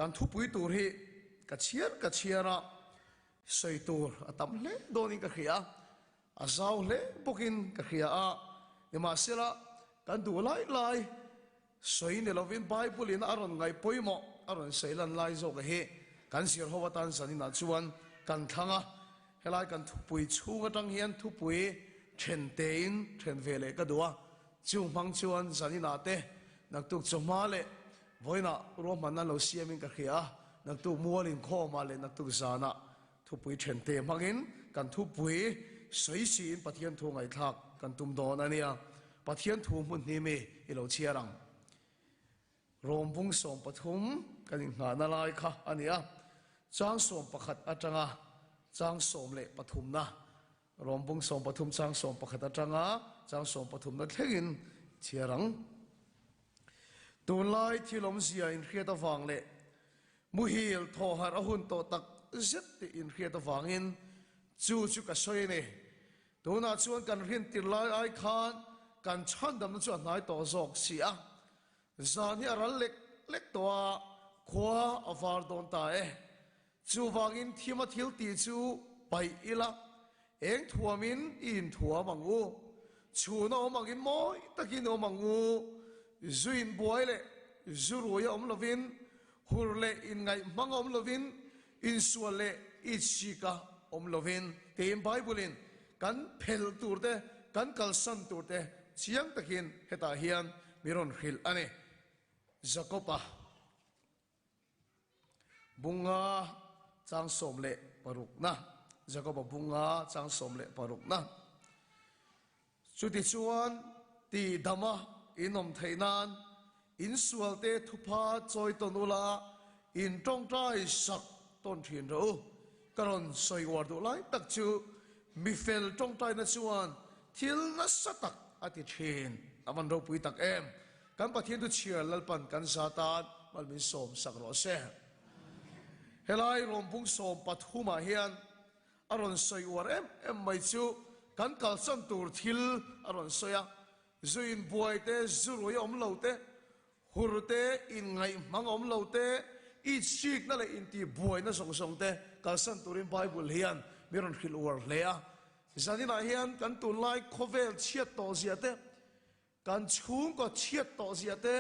Kan thupui tur hi ka chhiar ka chhiar a, sawi tur a tam hle dawnin ka hria a, a zau hle bawkin ka hria a, nimahsela kan duh lai lai sawi ni lovin Bible in a rawn ngaih pawimawh a rawn sawi lan lai zawk hi kan zir ho atan zaninah chuan kan thlang a, helai kan thupui chhung atang hian thupui then tein then ve leh ka duh a, chung hmang chuan zaninah te naktuk chawhma leh Vawiinah ruahmanna lo siamin ka hria a, naktuk mual inkhawmah leh naktuk zanah thupui thente hmangin kan thupui sawi siin Pathian thu ngaihthlak kan tum dawn a nia. Pathian thu hmun hni mi i lo chhiar ang. Rawmbung 13 kan inngahna lai kha a ni a, chang 11 atanga chang 13na Rawmbung 13 chang 11 atanga chang 13na thlengin chhiar ang. Tunlai thil awmzia inhriat avang leh muhil thawhharh a hun tawh tak zet tih inhriat avangin chu chu ka sawi a ni. Tunah chuan kan rintir lai ai khan kan chhandamna chu a hnai tawh zawk si a. Zan hi a ral lek lek tawh a, khua a var dawn ta e. Chuvangin thima thil tih chu paih ila, eng thuamin i inthuam ang u? Chhun a awm angin mawi takin awm ang u. Zu inbuai leh zu rui a awm lovin, hur leh inngaih hmang a awm lovin, insual leh itsik a awm lovin tiin Bible-in kan phel tur te, kan kalsan tur te chiang takin hetah hian mi rawn hrilh a ni. Jakob-a. Bunga chang 16na, Jakoba bunga chang 16na. Chutichuan, tihdama in awm theih nan insualte thupha chawi tawn ula, in tawngtai sak tawn thin rawh u. Ka rawn sawi uar duh lai tak chu mifel tawngtaina chuan thil nasa tak a ti thin. A van ropui tak em! Kan Pathian chu chhiar Lalpan kan za tan mal min sawm sak rawh se. Helai rawmbung 13 ah hian a rawn sawi uar em em mai chu kan kalsan tur thil a rawn sawi a, zu inbuai te, zu rui awm lo te, hur te, inngaihhmang awm lo te, itsikna leh intihbuaina zawng zawng te kalsan turin Bible hian min rawn hrilh uar hle a. Zaninah hian kan tunlai khawvel chhiat tawh zia te, Kan chhungkaw chhiat tawh zia te,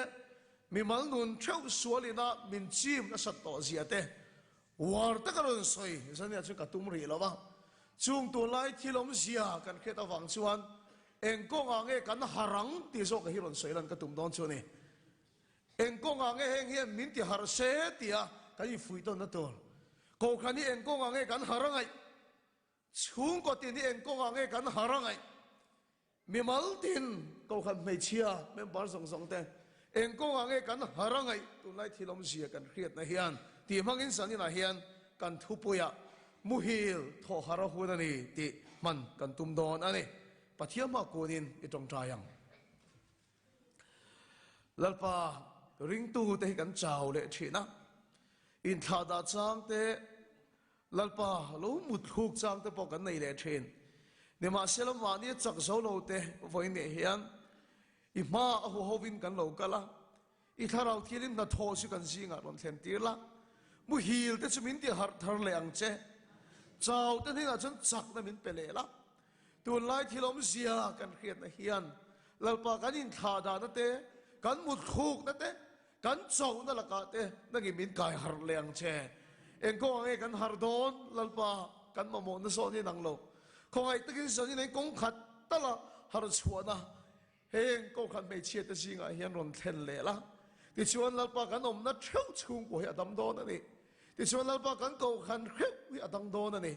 mimal nun theuh sual ina min chim nasat tawh zia te, uar taka rawn sawi zania chu ka tum rih lo va. Chung tunlai thil awmzia kan hriat avang chuan eng kawngah nge kan har ang tih zawk hi rawn sawi lan ka tum dawn chu a ni. Eng kawngah nge heng hian min ti har se tia kan infuih tawnna tur. Kohhran hi eng kawngah nge kan har angaih? Chhungkaw tin hi eng kawngah nge kan har angaih? Mimal tin Kohhran hmeichhia member zawng zawng te eng kawngah nge kan har a ngaih tunlai thil awmzia kan hriatna hian tih hmangin zaninah hian kan thupuiah muhil thawh har a hun a ni tih hman kan tum dawn a ni. Pathian hma kunin i tawngtai ang. Lalpa ringtu te hi kan chau leh thin a, inthlahdah chang te, Lalpa, lo mut thluk chang te pawh kan nei leh thin. Nimahsela mahni a chak zo lo te vawiin nih hian i hma a hu hovin kan lo kal a, i thlarau thilin hnathawh chu kan zingah rawn thlen tir la, muhil te chu min ti harh thar leh ang che, chau te hnenah chuan chakna min pe leh la. Tunlai thil awmzia kan hriatna hian Lalpa kan inthlah dahna te, kan mut thlukna te, Kan chauhna lakah te nangin min kai harh leh ang che. Eng kawngah nge kan harh dawn? Lalpa, kan mamawhna zawn in ang lo. Khawngaih takin zanin eng kawng khat tala harh chhuahna heng kawngkhat hmeichhia te zingah hian rawn thlen leh la. Tichuan Lalpa kan awmna theuh chhungkua hi a dam dawn a ni. Tichuan Lalpa kan kohhran hreuh hi a dang dawn a ni.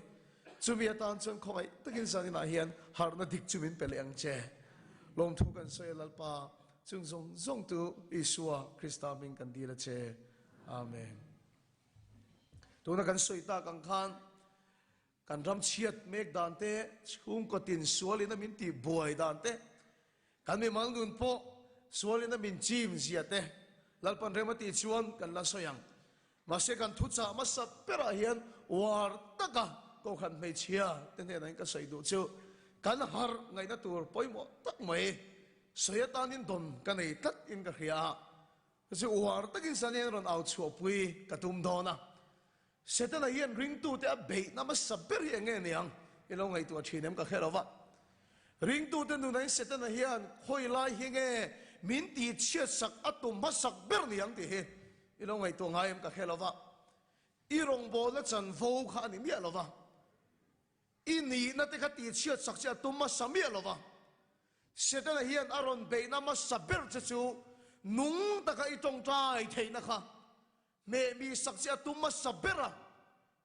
Chumi atan chuan khawngaih takin zaninah hian harhna dik chu min pe leh ang che. Lawmthu kan sawi a Lalpa. Chung zawng zawng tu Isua Krista hming kan dil a che. Amen. Tuna kan sawi tak ang khan kan ram chhiat mek dan te, chhungkaw tin sualin a min tih buai dan te, kan mimal nun pawh sualin a min chim zia te Lalpan rem a tih chuan kan la sawi ang. Mahse kan thuchah hmasa berah hian uar taka Kohhran hmeichhia te hnenah hian ka sawi duh chu kan harh ngaihna tur pawimawh tak mai sawi atanin dawn ka nei tlat in ka hria a. Chu uar takin Sanian rawn au chhuahpui ka tum dawn a. Setana hian ringtute a beihna hmasa ber hi eng nge niang i lo ngaihtuah thin em ka hre lo va. Ringtute nunain Setana hian khawi lai hi nge min tihchhiatsak a tum hmasak ber niang tih hi i lo ngaihtuah ngai em ka hre lo va. I rawngbawlna chanvo kha a ni miah lo va. I nihna te kha tihchhiatsak che a tum hmasa miah lo va. Setana hian a rawn beihna hmasa ber che chu nung taka i tawngtai theihna kha hmehmi sak che a tum hmasa ber a,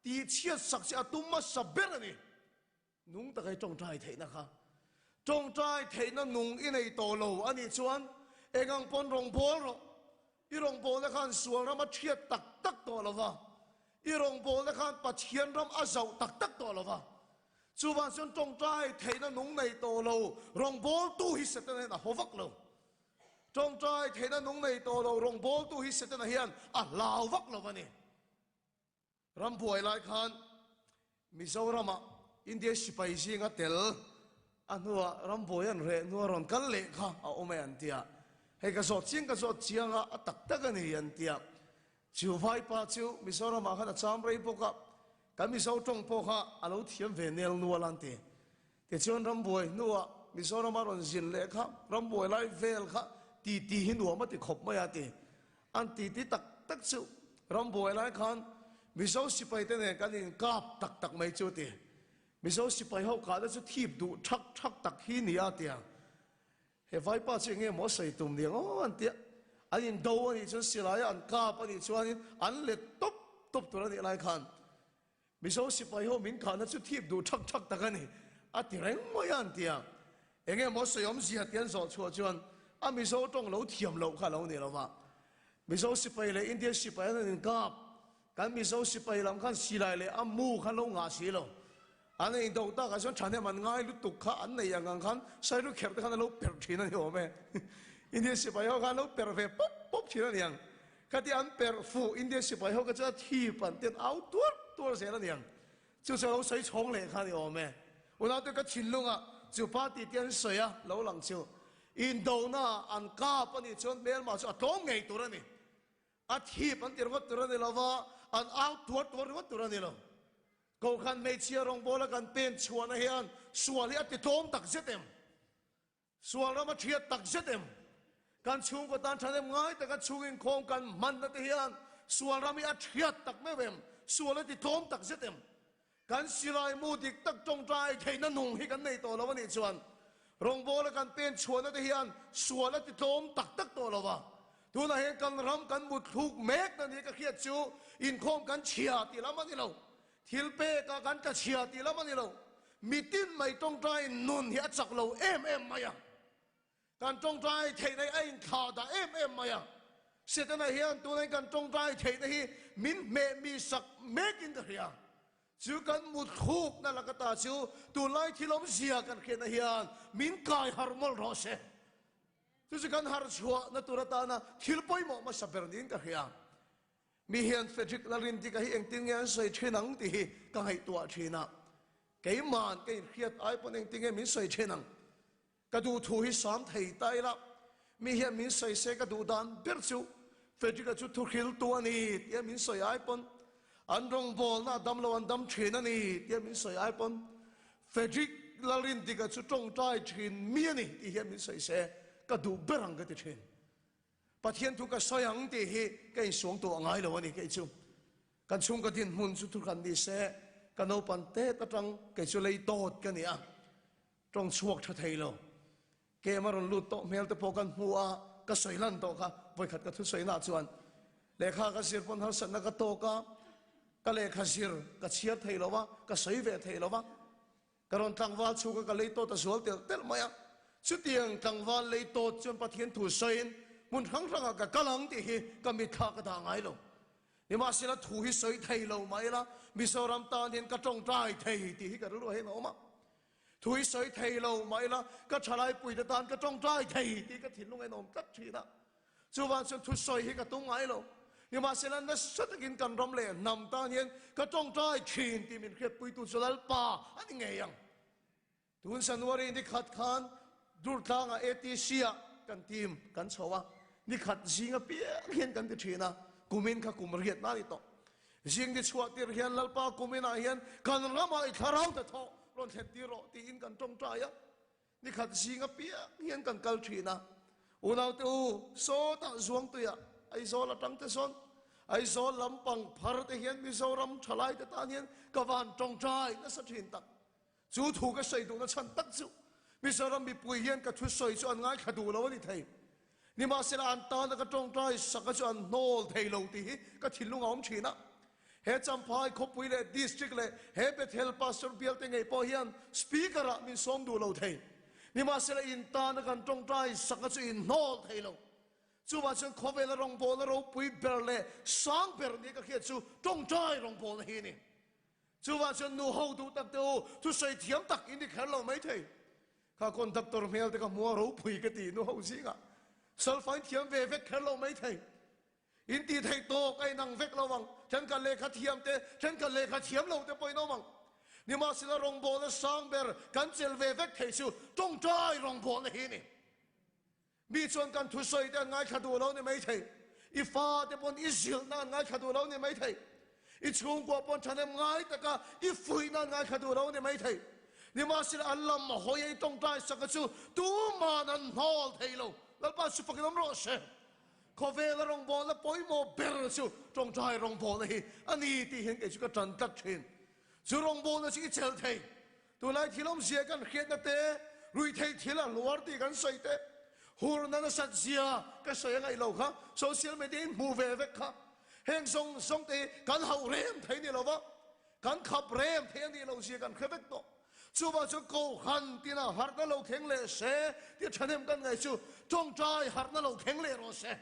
tihchhiatsak che a tum hmasa ber a ni. Nung taka i tawngtai theihna kha tawngtai theihna nung i nei tawh lo a nih chuan eng ang pawn rawngbâwl rawh. I rawngbâwlna khan sual ram a ṭhiat tak tak tawh lo va, i rawngbâwlna khan Pathian ram a zauh tak tak tawh lo va. Chuvang chuan tawngtai theihna nung nei tawh lo rawngbâwltu hi Setana hian a haw vak lo. Tawngtai theihna nung nei tawh lo rawngbâwltu hi Setana hian a hlau vak lo a ni. Ram buai lai khan Mizoramah India sipai zinga tel a hnuah ram buai an reh hnua rawn kal leh kha a awm e an ti a. Hei ka zawt chiang ka zawt chiang a, a tak tak a ni an ti a. Chu vaipa chu Mizoramah khan a cham rei bawk a, kan Mizo tawng pawh kha a lo thiam ve nel nual an ti. Tichuan rambuai hnuah Mizorama rawn zin leh kha rambuai lai vel kha titi hi nuam a ti khawp mai a ti. An titi tak tak chu rambuai lai khan Mizo sipai te nen kan inkap tak tak mai chu a ti. Mizo sipai ho kahna chu thip duh thak thak tak hi ni a ti a. He vaipa chu enge maw a sawi tum ni ang aw an ti a. An indo a nih chuan silaia an kap a nih chuanin an let tawp tawp tur a nih lai khan Mizo sipai ho min khahna chu thip duh thak thak tak a ni, a ti reng mai a an ti a. Enge maw sawi awmzia tih an zawh chhuah chuan a Mizo tawng lo thiam loh kha a lo ni lo va. Mizo sipai leh India sipai an han inkap, kan Mizo sipai lam khan silai leh a mu khan lo ngah si lo. An ei do takah chuan thahnem an ngai lutuk kha an nei ang ang khan Sairu kherh te khan a lo perh thin a ni awm e. India sipai ho khan a lo perh ve pawp pawp thin a ni ang. Khati an perh fuh India sipai ho kha chuan a thip an ten au tuar tuar zel a ni ang. Chu chu a lo sawi chhawng leh kha a ni awm e. Unaute ka thinlungah chu party te an sawi a lo lang chu indona an kap a nih chuan hmelmah chu a tlawm ngei tur a ni. A thip an ti ringawt tur a ni lo va, an au tuar tuar ringawt tur a ni lo. Kohhran hmeichhia rawngbawla kan pen chhuahna hian sual hi a ti tlawm tak zet em? Sual ram a thiat tak zet em? Kan chhungkaw tan thahnem ngai taka chhung inkhawm kan hmanna te hian sual ram hi a thiat tak meuh em? Sual a ti tlawm tak zet em? Kan silai mu dik tak tawngtai theihna nung hi kan nei tawh lo a nih chuan rawngbawla kan pen chhuahna te hian sual a ti tlawm tak tak tawh lo va. Tunah hian kan ram kan mutthluk mek na ni ka hriat chu inkhawm kan chhia tih lam a ni lo. Thil pekah kan tla chhia tih lam a ni lo. Mitin mai tawngtai nun hi a chak lo em em mai a. Kan tawngtai theihna hi a inthlah dah em em mai a. Setana hian tunah kan tawngtai theihna hi min hmeh mi sak mekin ka hria. Chu kan mutthlukna laka ta chu tunlai thil awmzia kan hriatna hian min kai harh mawlh rawh se. Chu chu kan harh chhuahna tur atana thil pawimawh hmasa ber niin ka hria. Mi hian Frederick Lalrindika hi engtin nge an sawi thin ang tih hi ka ngaihtuah thin a. Keima'n ka inhriat ai pawn engtin nge min sawi thin ang? Ka duh thu hi sam thei ta ila, mi hian min sawi se ka duh dan ber chu Frederick-a chu thuhriltu a ni tia min sawi ai pawn, an rawngbawlna a dam lo an dam thin a ni tia min sawi ai pawn, Frederick Lalrindika chu tawngtai thin mi a ni tih hian min sawi se ka duh ber ang ka ti thin. Pathian thu ka sawi ang tih hi ka insuang tawh a ngai lo a ni kei chu. Kan chhungkaw dinhmun chu thurhan ni se, ka naupan tet atang kei chu lei tawt ka ni a, tawng chhuak tha thei lo. Kem a rawn lut tawh hmel te pawh kan hmu a, ka sawi lan tawh kha vawikhat ka thusawi nah chuan lehkha ka zir pawn harsatna ka tawk a, ka lehkha zir ka chhiar thei lo va, ka sawi ve thei lo va. Ka rawn tlangval chhuk a, ka lei tawt a zual telh telh mai a. Chutiang tlangval lei tawt chuan Pathian thu sawiin hmun hrang hrangah ka kal ang tih hi ka mitthla ka dah ngai lo. Nimahsela thu hi sawi thei lo mah ila Mizoram tan hian ka tawngtai thei tih hi ka rilru hian a awm a. Thu hi sawi thei lo mah ila ka thalaipuite tan ka tawngtai thei tih ka thinlung hian a awm tlat thin a. Chuvang chuan thusawi hi ka tum ngai lo. Nimahsela nasa takin kan ram leh hnam tan hian ka tawngtai thin tih min hriatpuitu chu Lalpa a ni ngei ang. Tun January ni khat khan Durtlangah ATC ah kan team kan chho a. Ni khat zing apiang hian kan ti thin a, kumin kha kum riatna a ni tawh. Zing ni chhuah tir hian Lalpa kuminah hian kan ramah i thlarau hnathawh rawn thlen tir rawh tiin kan tawngtai a. Ni khat zing apiang hian kan kal thin a. Unaute u, sawtah Zuangtuiah Aizawl atang te sawn Aizawl lampang phar te hian Mizoram thalaite tan hian ka van tawngtai nasa thin tak. Chu thu ka sawi duhna chhan tak chu Mizoram mipui hian ka thusawi chu an ngaithla duh lo a ni thei. Nimahsela an tana ka tawngtai saka chu an hnawl thei lo tih hi ka thinlung a awm thin a. He Champhai khawpui leh District leh he Bethel Pastor bialte ngei pawh hian Speaker ah min sawm duh lo thei. Nimahsela in tana kan tawngtai saka chu in hnawl thei lo. Chuvah chuan khawvela rawngbawlna ropui ber leh sang ber nia ka hriat chu tawngtai rawngbawlna hi a ni. Chuvah chuan nu ho duh tak te u, thusawi thiam tak in ni kher lo mai thei. Kha conductor hmel te ka hmu a ropui ka ti nu ho zingah. Solfain thiam ve vek kher lo mai thei. In tih theih tawk a inang vek lo ang. Thenkhat lehkha thiam te, thenkhat lehkha thiam lo te pawh in awm ang. Nimahsela rawngbawlna sang ber kan chelh ve vek thei chu tawngtai rawngbawlna hi a ni. Mi chuan kan thusawi te an ngaithla duh lo ni maithei. I fate pawn i zilhna an ngaithla duh lo ni maithei. I chhungkua pawn thahnem ngai taka i fuihna an ngaithla duh lo ni maithei. Nimahsela an lam hawi a i tawngtai saka chu tuman an hnawl thei lo. Lalpa chu fakin awm rawh se. Khawvela rawngbawlna pawimawh ber chu tawngtai rawngbawlna hi a ni tih hian kei chu ka tan tlat thin. Chu rawngbawlna chu i chelh thei. Tunlai thil awmzia kan hriatna te, ruihtheih thil a hluar tih kan sawi te, hurna nasat zia ka sawi a ngaih lo kha, social media in hmuh ve vek kha, heng zawng zawng te hi kan hauh rem thei ni lo va, kan khap rem thei a nih loh zia kan hre vek tawh. Chuvang chuan Kohhran tina harhna lo thleng leh se tih thahnem kan ngaih chu tawngtai harhna lo thleng leh rawh se.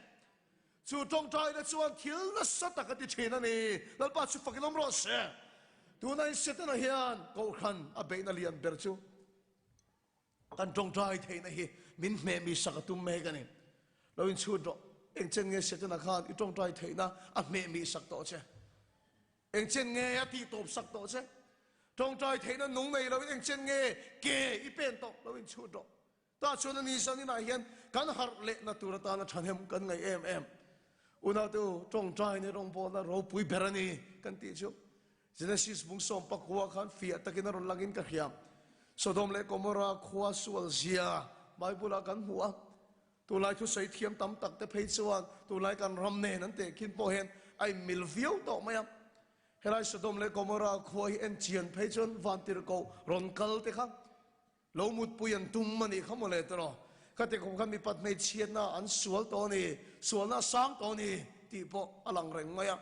Chu tawngtaina chuan thil nasa tak a ti thin a ni. Lalpa chu fakin awm rawh se. Tuna in Setana hian Kohhran a beihna lian ber chu kan tawngtai theihna hi min hmeh mi sak a tum mek a ni. Lo inchhut rawh. Engchen nge Setana khan i tawngtai theihna a hmeh mi sak tawh che? Engchen nge a tih tawp sak tawh che? Tawngtai theihna nung nei loin engchen nge ke i pen tawh? Lo inchhut rawh. Tah chuan a ni zan inah hian kan harh lehna tur atana thahnem kan ngaih em em. Unaute u, tawngtaina rawngbawlna ropui ber a ni kan tih chu Genesis bung sawm pakua khan fiah takin a rawn langin ka hria. Sodom leh Gomorrah khua sual zia Bible-ah kan hmu a. Tunlai thusawi thiam tam tak te phei chuan tunlai kan ram nen an tehkhin pawh hian a inmil viau tawh mai a. Helai Sodom leh Gomorrah khua hi en chian phei chuan vantirhkoh rawn kal te kha Lo mutpui an tum a nih kha mawle tawh. Ka ti khawp khan mipat hmeichhiatna an sual tawh a ni, sualna a sang tawh a ni tih pawh a lang reng mai a.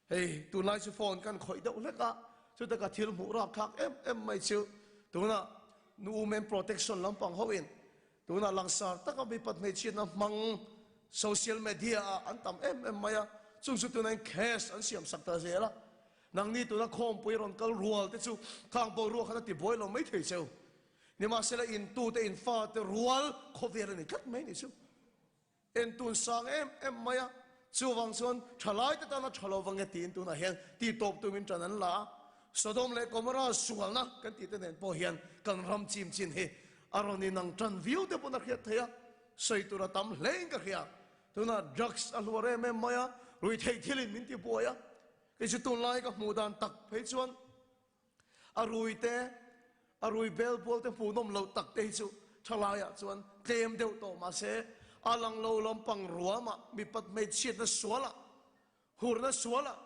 Hei tunlai chu phone kan khawih deuh hlek a, chuta ka thil hmuh rap thlak em em mai chu tunah nu women protection lampang ho in tunah langsar taka mipat hmeichhiatna hmang social media ah an tam em em mai a, chung chu tunah in case an siam sak ta zel a. Nangni tuna khawmpui rawn kal rual te chu khang boruak khan a ti buai lo mai thei cheu. Nimahsela intute in fate rual khawvel a ni tlat mai ni chu. Entun sang em em mai a, chuvang chuan thalai te tana tha lo vang e tiin tunah hian ti tawp tumin tan an la a. Sodom leh Gomorrah sualna kan tih te nen pawh hian kan ram chim chin hi a rawn inang tan viau te pawn a hriat theih a, sawi tur a tam hlein ka hria. Tunah drugs a hluar em em mai a, ruihtheih thilin min ti buai a. Kei chu tunlai ka hmuh dan tak phei chuan a rui te, a rui bel bual te hmuhnawm loh tak te hi chu thalaiah chuan tlem deuh tawh mahse a lang lo lampang ruamah mipat hmeichhiatna sualah, hurna sualah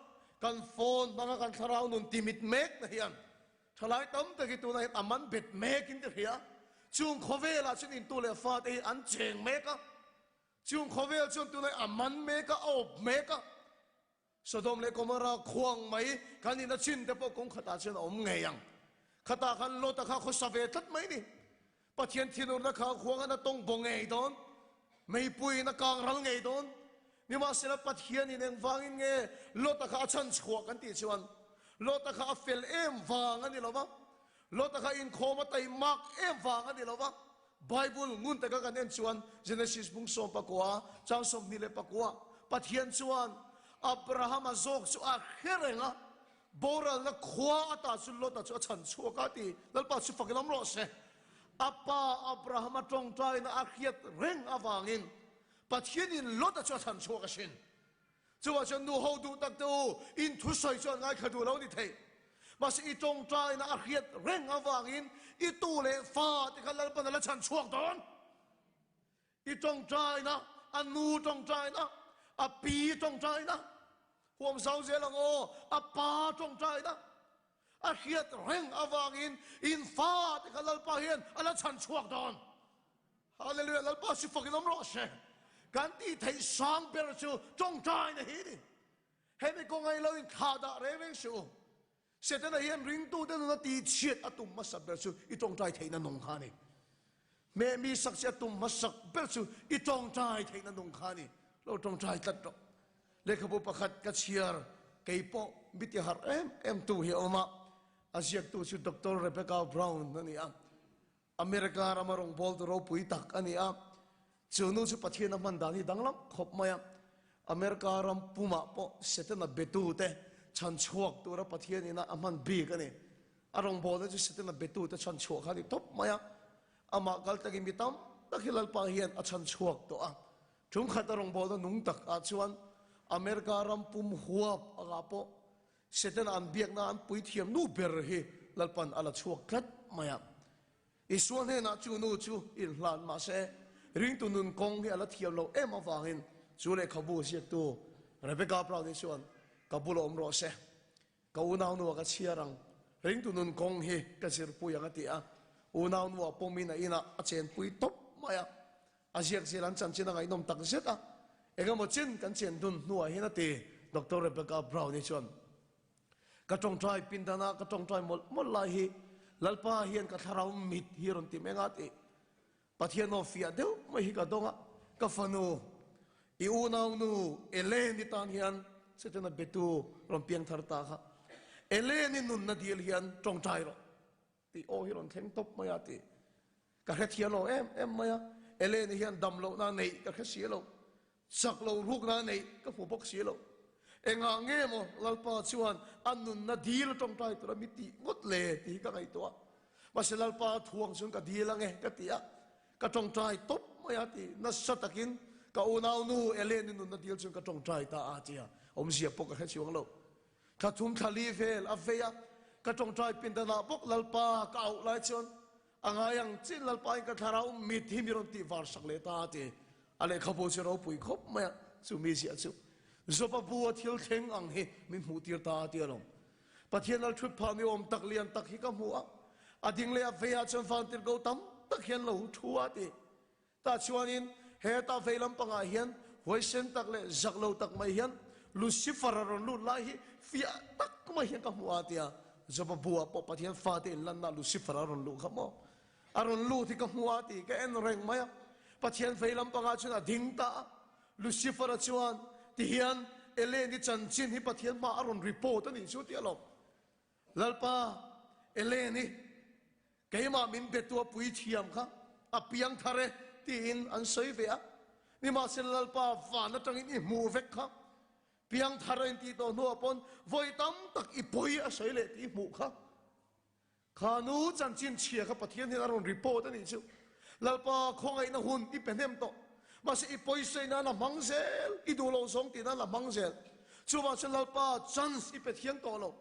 kan phone hmanga kan thlarau nun timit mekna hian thalai tam tak hi tunah hian a man bet mekin ka hria. Chung khawvelah chuan intu leh fate hi an cheng mek a, chung khawvel chuan tunah a man mek a, a awp mek a. Sodom leh Gomorrah khuang mai kan ina chin te pawh kawng khatah chuan a awm ngei ang. Khatah khan Lota kha khawsa ve tlat mai ni. Pathian thinurna kha khuang an a tawng baw ngei dawn. Meipuiin a kang ral ngei dawn. Nimahsela Pathianin engvangin nge Lota kha a chhan chhuah kan tih chuan Lota kha a fel em vang a ni lo va, Lota kha inkhawm a taimak em vang a ni lo va. Bible ngun taka kan en chuan Genesis bung 14, chang 24, Pathian chuan Abrahama zawk chu a hre reng a, boralna khua ata chu Lota chu a chhan chhuak a ti. Lalpa chu fak lam rawh se. A pa Abrahama tawngtaina a hriat reng avangin. Pathianin Lota chu a chhan chhuak asin. Chuvah chuan nu ho duh tak te u, in thusawi chu an ngaithla duh lo ni thei. Mahse i tawngtaina a hriat reng avangin i tu leh fa te kha Lalpan a la chhan chhuak dawn. I tawngtaina, a nu tawngtaina, a pi tawngtaina, huam zau zel ang aw, a pa tawngtaina a hriat reng avangin in fa te kha Lalpa hian a la chhan chhuak dawn. Hallelujah, Lalpa si fakin awm rawh se. Kan tih theih sang ber chu tawngtaina hi ni. Hemi kawnga i lo inthlah dah reng reng suh u. Setana hian ringtute nuna tihchhiat a tum hmasak ber chu i tawngtai theihna nung kha a ni. Hmeh mi sak chi a tum hmasak ber chu i tawngtai theihna nung kha a ni. Lo tawngtai tlat rawh. Lehkhabu pakhat ka chhiar kei pawh mi ti harh em em tu hi a awm a, a ziaktu chu Doctor Rebecca Brown a ni a. America rama rawngbawltu ropui tak a ni a, chu nu chu Pathian a hman dan hi danglam khawp mai a. America ram pumah pawh Setana betute chhan chhuak tura Pathian ina a hman bik a ni. A rawngbawlna chu Setana betute chhan chhuah kha a ni tawp mai a. Amah kal takin mi tam tak hi Lalpa hian a chhan chhuak tawh a. Ṭumkhat a rawngbawlna nung tak ah chuan America ram pum huap angah pawh Setana an biakna an puithiam nu ber hi Lalpan a la chhuak tlat mai a. Isua hnenah chu nu chu inhlan mah se, ringtu nun kawng hi a la thiam lo em avangin chu lehkhabu ziaktu Rebecca Brown-i chuan, Ka bula awm rawh se, ka unaunua ka chhiar ang, ringtu nun kawng hi ka zirpui ang a ti a. Unaunua pawmin a inah a chenpui tawp mai a. A ziak zel an chanchin a ngaihnawm tak zet a, engemaw chin kan chen dun hnuah hian a ti, Doctor Rebecca Brown-i chuan. Ka tawngtai pindana ka tawngtai mawlh mawlh lai hi Lalpa hian ka thlarau mit hi rawn ti meng a ti. Pathian aw fiah deuh mai hi ka dawng a, ka fanu, i unaunu Elaine-i tan hian Setana betu rawn piang thar ta kha. Elaine-i nunna dil hian tawngtai rawh. Tih aw hi rawn thleng tawp mai a ti. Ka hrethiam lo em em mai a, Eleni hian dam lohna neih ka hre si lo, chak lo rukna neih ka hmu bawk si lo. Engah nge maw Lalpa chuan a nunna dil tawngtai tura mi tih ngawt le tih hi ka ngaihtuah. Mahse Lalpa thuang chuan ka dil ange ka ti a, ka tawngtai tawp mai a ti. Nasa takin ka unaunu Eleni nunna dil chuan ka tawngtai ta a tia, awmzia pawh ka hre chuang lo. Thla thum thla li vel a vei a, ka tawngtai pindanah bawk Lalpa ka auh lai chuan a ngai ang chin Lalpa in ka thlarau mit hi mi rawn tih var sak leh ta a ti. A lehkhabu chu ropui khawp mai a, chu mi ziah chu Joba bu a thil thleng ang hi min hmuh tir ta a ti alawm. Pathian lal thut phah ni awm tak lian tak hi ka hmu a, a ding leh a vei ah chuan vantirhko tam tak hian lo thu a ti. Tah chuanin heta vei lampangah hian huaisen tak leh zak lo tak mai hian Lucifer a rawn lut lai hi fiah tak mai hian ka hmu a tia. Joba buah pawh Pathian fate inlanna Lucifer a rawn luh kha maw? A rawn lut hi ka hmu a tih ka en reng mai a. Pathian vei lampangah chuan a ding ta a. Lucifer a chuan tihian Eleni chanchin hi Pathian hmaah a rawn report a nih chu tih a lawm. Lalpa, Eleni, Keimah min betu a puithiam kha a piang thar e tiin an sawi ve a, nimahsela Lalpa van atangin i hmuh vek kha, piang thar a intih tawh hnuah pawn vawi tam tak i pawi a sawi leh tih i hmuh kha. Kha nu chanchin chhia kha Pathian hian a rawn report a nih chu. Lalpa khawngaihna hun i pe hnem tawh, mahse i pawi sawi nan a hmang zel, i duh loh zawng tih nan a hmang zel. Chuvang chuan Lalpa chance i pe thiang tawh lo.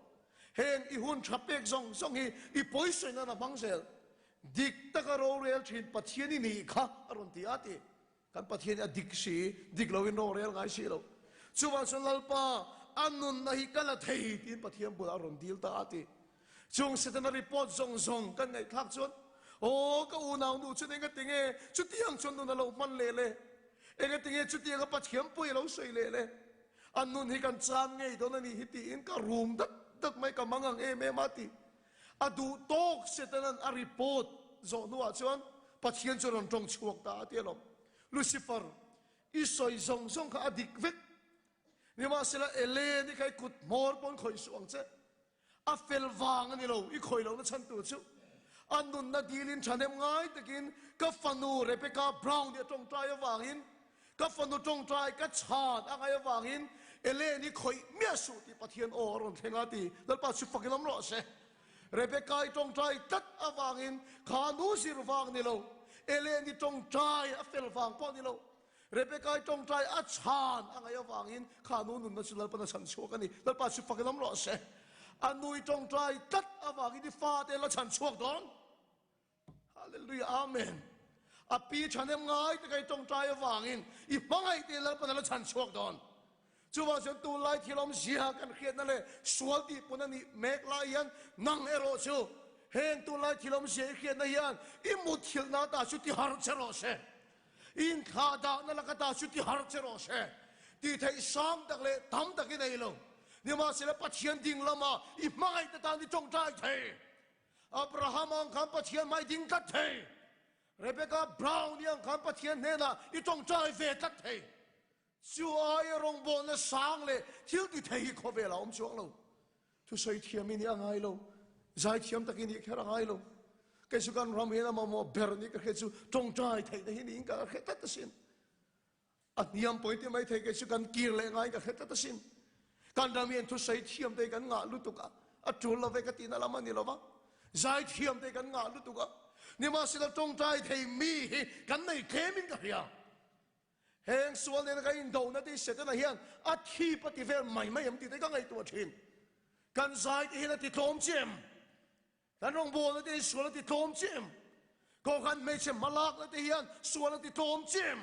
Heng i hun tha pek zawng zawng hi i pawisawi nan a hmang zel. Dik taka rorel thin Pathian i nih kha a rawn ti a ti. Kan Pathian hi a dik si, dik loin rorel ngai si lo. Chuvang chuan Lalpa a nunna hi ka la thei tiin Pathian bulah a rawn dil ta a ti. Chung Setana report zawng zawng kan ngaihthlak chuan aw ka unau nu chuan engatinge chutiang chuan nun a lo hman leh le? Engatinge chutianga Pathian pawi a lo sawi leh le? A nun hi kan chan ngei dawn a nih hi tiin ka rum dat dat mai, ka mang ang em em a ti. A duh tawk Setanan a report zawh hnuah chuan Pathian chu rawn tawng chhuak ta a ti alawm. Lucifer, i sawi zawng zawng kha a dik vek. Nimahsela Elen i kha i kut hmawr pawn khawih suh ang che. A fel vang a ni lo, i khawih lohna chhan tur chu a nunna dilin thahnem ngai takin ka fanu Rebecca Brown hi a tawngtai avangin, ka fanu tawngtai ka chhan a ngaih avangin Elaine hi khawih miah suh tih Pathian aw a rawn thleng a ti. Lalpa chu fakin awm rawh se. Rebecca i tawngtai tlat avangin kha nu zir vang ni lo, Elaine i tawngtai a fel vang pawh ni lo. Rebecca-i tawngtai a chhan a ngaih avangin kha nu nunna chu Lalpan a chhan chhuak a ni. Lalpa chu fak lam rawh se. A nui tawngtai tlat avangin i fate la chhan chhuak dawn. Hallelujah Amen. A pi thahnem ngai te ka i tawngtai avangin i hmangaih te Lalpan a la chhan chhuak dawn. Chuvang chuan tunlai thil awmzia kan hriatna leh sual tih pun a nih mek lai hian nang erawh chu heng tunlai thil awmzia i hriatna hian i mutthilhna ata chu ti harh che rawh se. I inthlah dahna lak ata chu ti harh che rawh se. Tih theih sang tak leh tam tak i nei lo. Nimahsela Pathian ding lama i hmangaih te tan i tawngtai thei. Abraham ang khan Pathian hmai ding tlat thei. Rebecca Brown i ang khan Pathian hnenah i tawngtai ve tlat thei. Chu aia rawngbawlna sang leh thil ti thei hi khawvel a awm chuang lo. Thusawi thiam i nih a ngai lo, zai thiam tak i nih kher a ngai lo. Kei chu kan ram hian a mamawh ber ni ka hriat chu tawngtai theihna hi niin ka hre tlat asin. A hniam pawhin ti mai thei kei chu kan kir leh ngaiin ka hre tlat asin. Kan ram hian thusawi thiam te hi kan ngah lutuk a, a tul lo ve ka tihna lam a ni lo va. Zai thiam te hi kan ngah lutuk a, nimahsela tawngtai thei mi hi kan nei tlemin ka hria. Heng sual nena kan indohna te hi Setana hian a thip a ti vel mai mai em tih te ka ngaihtuah thin. Kan zai te hian a ti tlawm chiah em? Kan rawngbawlna te hi sual a ti tlawm chiah em? Kohhran hmeichhe hmalakna te hian sual a ti tlawm chiah em?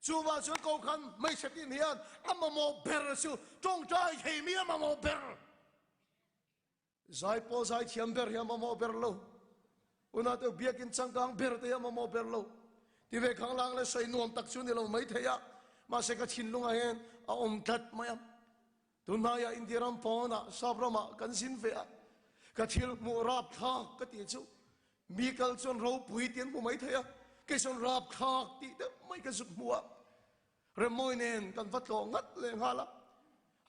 Chuvang chuan kohhran hmeichhe tin hian a mamawh ber chu tawngtai thei mi a mamawh ber. Zaipawl zaithiam ber hi a mamawh ber lo. Unate biakin changkang ber te hi a mamawh ber lo. Ti ve khanglang leh sawi nuam tak chu ni lo mai thei a, mahse ka thinlungah hian a awm tlat mai a. Tunhnaiah India ram pawnah sap ramah kan zin ve a, ka thil hmuh rapthlak ka tih chu mi kal chuan ropui tih an hmu mai thei a, kei chuan rapthlak tih deuh mai ka zuk hmu a. Remawi nen kan va tlawh ngat leh nghal a,